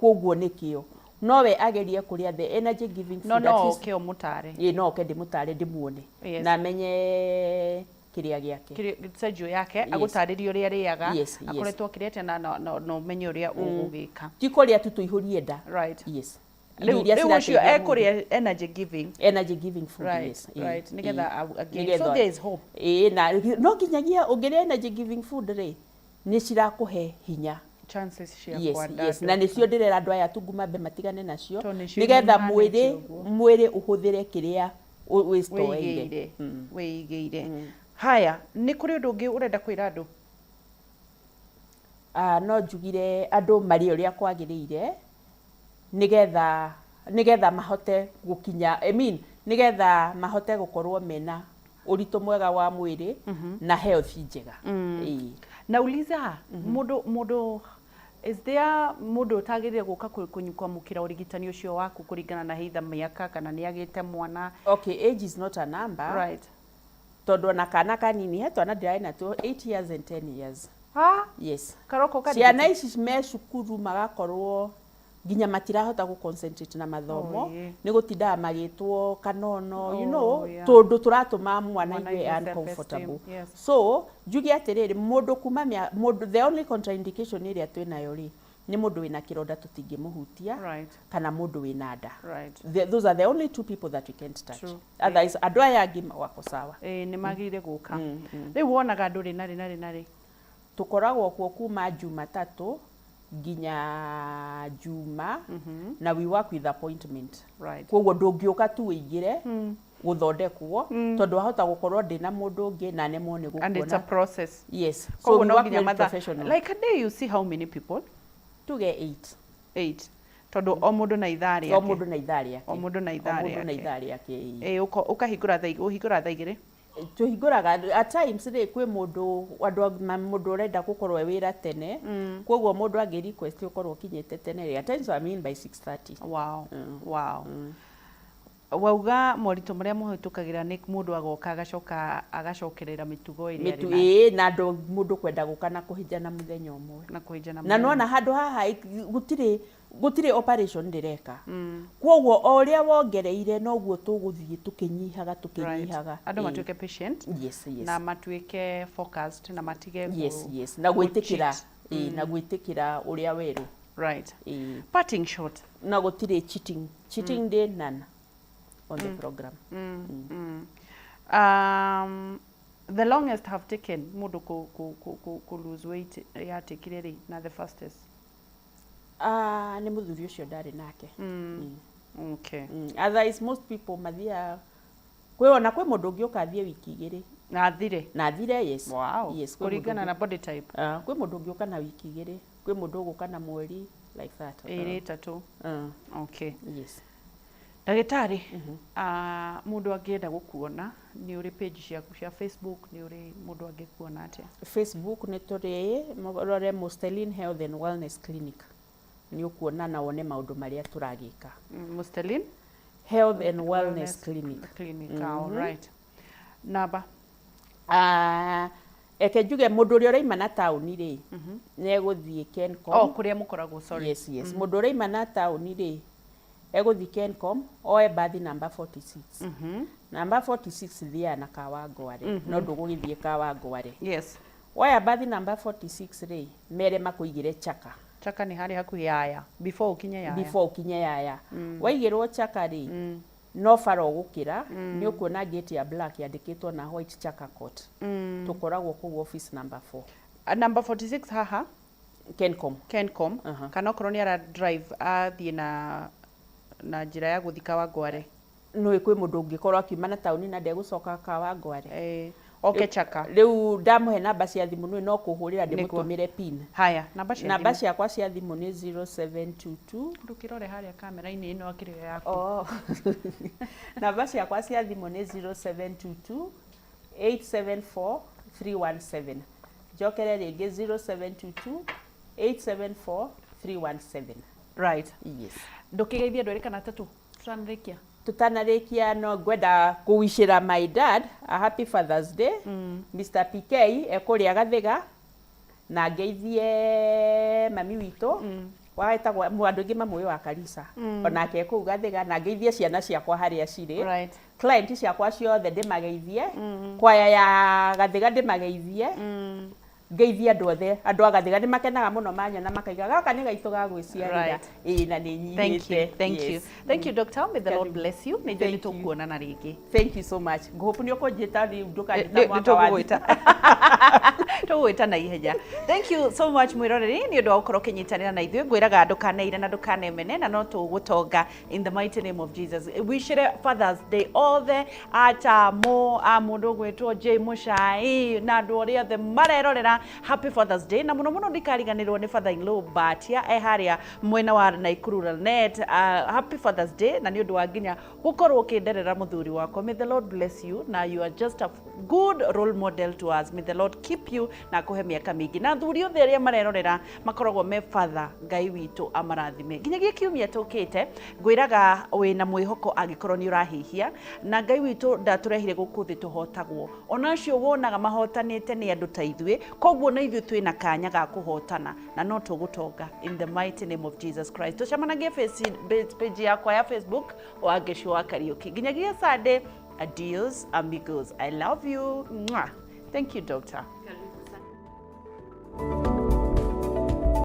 Koguo nĩkĩo nowe agerie kũrĩa the energy giving food. No at no least- oke ũmũtare. Ĩĩ, no oke ndĩmũtare, ndĩmuone na amenye kĩrĩa gĩake. Schedule yake, agũtarĩrie ũrĩa arĩaga, akoretwo akĩrĩa atĩa, na ũmenye ũrĩa ũgũgĩka. Ti kũrĩa tu tũihũrie nda. Yes. Irio Rĩu iria rĩu ũcio cirateithia mũndũ. ekũrĩa energy giving. Energy giving food. Yes. Nĩgetha so there is hope. Ĩĩ, na no nginyagia ũngĩrĩa energy giving food rĩ, nĩ cirakũhe hinya. Chances cia kwandandũka. Yes, na nĩcio ndĩrera andũ aya tungu mambe matigane nacio, Tondũ nĩcio nĩgetha imahanĩte mwĩrĩ ũguo. mwĩrĩ ũhũthĩre kĩrĩa wĩstoeire. Wĩigĩire, wĩigĩire. Haya, nĩ kũrĩ ũndũ ũngĩ ũrenda kwĩra andũ? Ah, no njugire andũ marĩe ũrĩa kwagĩrĩire, nĩgetha mahote gũkinya, I mean, nĩgetha mahote gũkorwo mena ũritũ mwega wa mwĩrĩ na health njega. Ĩĩ. Nauliza mũndũ is there mũndũ ũtagĩrĩire gũka kwamũkĩra ũrigitani ũcio waku kũringana na either mĩaka kana nĩ agĩte mwana? Okay, age is not a number. Tondũ ona kana kanini, he twana ndĩrarĩ natuo 8 years and 10 years. Ha? Yes. Karoko Ciana ici me cukuru magakorwo nginya matirahota gũ concentrate na mathomo, Oh, yeah. nĩ gũtindaga magĩtwo kanono, you know, tondũ tũratũma mwana Mwana aigue aigue uncomfortable. self-esteem, yes. So njuge atĩrĩrĩ, mũndũ kuma mũndũ, the only contraindication ĩrĩa twĩnayo rĩ, nĩ mũndũ wĩna kĩronda tũtingĩmũhutia, kana mũndũ wĩna nda. Those are the only two people that we can't touch. Otherwise andũ aya angĩ wako sawa. Ĩĩ, nĩ magĩrĩire gũka. Rĩu wonaga andũ rĩ na rĩ na rĩ na rĩ? Tũkoragwo kuo kuma Jumatatũ nginya Juma, na we work with appointment. Koguo ndũngĩũka tu ũingĩre gũthondekwo, tondũ wahota gũkorwo ndĩna mũndũ ũngĩ na nemwo nĩ And it's a gũkuona. process. Yes. So Koguo we no work nginya very mathaa professional. Like a day you see how many people? Tuge 8. 8, tondũ o mũndũ na ithaa rĩake. O mũndũ na ithaa rĩake. O mũndũ na O ithaa mũndũ na rĩake. ithaa rĩake, ĩĩ. Ĩĩ, ũkahingũra thaa, ũhingũra thaa 2? Tũhingũraga at times rĩ, kwĩ mũndũ andũ mũndũ ũrenda gũkorwo e wĩra tene, koguo mũndũ angĩ request ũkorwo ũkinyĩte tene rĩ, at times I'm in by 6:30. Wow. Wow. Wauga moritũ marĩa mũhĩtũkagĩra nĩ mũndũ agoka agacoka agacokerera mĩtugo ĩrĩa arĩ Mĩtu nayo. Ĩĩ, na andũ mũndũ kwenda gũka na kũhĩnjana mũthenya ũmwe. Na kũhĩnjana Na mũthenya. nona handũ haha gũtirĩ operation ndĩreka. Koguo o ũrĩa wongereire noguo tũgũthiĩ tũkĩnyihaga tũkĩnyihaga. Andũ Ĩĩ. matuĩke patient Yes. na matuĩke focused na matige Yes, na gwĩtĩkĩra. Cheat. Ĩĩ, na gwĩtĩkĩra ũrĩa werũ. Right. Ĩĩ. Parting shot. Na gũtirĩ cheating. Cheating day none on the program. The longest have taken mũndũ ku lose weight yatekire rĩ, na the fastest? Ah, nĩ mũthuri ũcio ndarĩ nake. Okay. Otherwise most people mathiaga kwĩ, ona kwĩ mũndũ ũngĩ ũka athiĩ wiki 2. Na athire. Na athire, yes. Wow. Yes, kwĩ mũndũ Kũringana na body type. Ah, kwĩ mũndũ ũngĩ ũka na wiki 2, kwĩ mũndũ ũgũka na mweri, like that. 2, 3. Okay. Yes. Ndagĩtarĩ, ah, mũndũ angĩenda gũkuona, nĩ ũrĩ page ciaku cia Facebook, nĩ ũrĩ, mũndũ angĩkuona atĩa? Facebook nĩ tũrĩ, rore Mustelin Health and Wellness Clinic, nĩ ũkuona na wone maũndũ marĩa tũragĩka. Mustelin Health and Wellness Clinic. Clinic. All right. Namba? Ah, eke njuge mũndũ ũrĩa ũraima na taũni rĩ, nĩ egũthiĩ Kencom. Oh, kũrĩa mũkoragwo, sorry. Yes. Mũndũ ũraima na taũni rĩ, egũthiĩ Kencom, oe bathi namba 46. Namba 46 thiaga na Kawangware, no ndũgũgĩthiĩ Kawangware. Woya bathi namba 46 rĩ, mere makũigĩre Chaka. Chaka nĩ harĩa hakuhĩ Yaya, before ũkinye Yaya. Before ũkinye Yaya. Waigĩrwo Chaka rĩ, no bara ũgũkĩra, nĩ ũkuona gate ya black yandĩkĩtwo na white Chaka Court. Tũkoragwo kũu office number 4. Number 46 haha? Kencom. Kencom. Kana okorwo nĩ ara drive athiĩ na njĩra ya gũthiĩ Kawangware. Nĩ kwĩ mũndũ ũngĩkorwo akiuma na taũni na ndegũcoka Kawangware. Oke Chaka. Rĩu ndamũhe namba cia thimũ, nĩ no kũhũrĩra Nĩguo. ndĩmũtũmĩre pin. Haya, namba cia Namba thimũ. ciakwa cia thimũ nĩ 0722. Ndũkĩrore harĩa kamera-inĩ ĩno akĩrĩ yo yaku. Oh. Namba ciakwa cia thimũ nĩ 0722 874 317. Njokere rĩngĩ, 0722 874 317. Right. Yes. Ndũkĩgeithie andũ 2 kana 3 tũtanarĩkia. Tutanarĩkia, no ngwenda kũwishĩra my dad a happy Father's Day, Mr. PK ekũrĩa Gathiga, na ngeithie mami witũ wetagwo, andũ aingĩ mamũĩ wa Karisa, onake e kũu Gathiga, na ngeithie ciana ciakwa harĩa cirĩ, client ciakwa ciothe ndĩmageithie, kwaya ya Gathiga ndĩmageithie, ngeithie andũ othe. Andũ a Gathiga nĩ makenaga mũno manyona, makaiga gaka nĩ gaitũ ga gwĩciarĩra. Ĩĩ, na nĩ Thank you. nyihĩte. Thank you. Yes. Thank you, doctor. May the Lord Karibu. bless you. Nĩ njũĩ nĩ tũkuonana rĩngĩ. Thank you so much. Ngũhope nĩ ũkũnjĩta rĩu, ndũkanjĩta Nĩ mwaka wa tũgũgwĩta. Tũgũgwĩta na ihenya. Thank you so much, mwĩroreri, nĩ ũndũ wa gũkorwo ũkĩnyitanĩra na ithuĩ. Ngwĩraga ndũkaneire na ndũkanemene, na no tũgũtonga in the mighty name of Jesus. Wishire Fathers Day othe achamo a mũndũ ũgwĩtwo J Mũcai na andũ arĩa othe marerorera, happy Fathers Day, na mũno mũno ndikariganĩrwo nĩ father in law Batia e harĩa mwena wa Naikuru Lanet. Happy Fathers Day, na nĩ ũndũ wa nginya gũkorwo ũkĩnderera mũthuri wakwa. May the Lord bless you, na you are just a good role model to us. May the Lord keep you na akũhe mĩaka mĩingĩ, na athuri othe arĩa marerorera makoragwo me father, Ngai witũ amarathime. Nginyagia kiumia tũkĩte, ngwĩraga wĩna mwĩhoko angĩkorwo nĩ ũrahihia, na Ngai witũ ndatũrehire gũkũ thĩ tũhotagwo. Ona acio wonaga mahotanĩte nĩ andũ ta ithuĩ, koguo na ithuĩ twĩna kanya ga kũhotana na no tũgũtonga in the mighty name of Jesus Christ. Tũcemanagie page yakwa ya Facebook, Wangeci wa Kariũki. Nginyagia Sunday, adios amigos, I love you. Mwah. Thank you, doctor.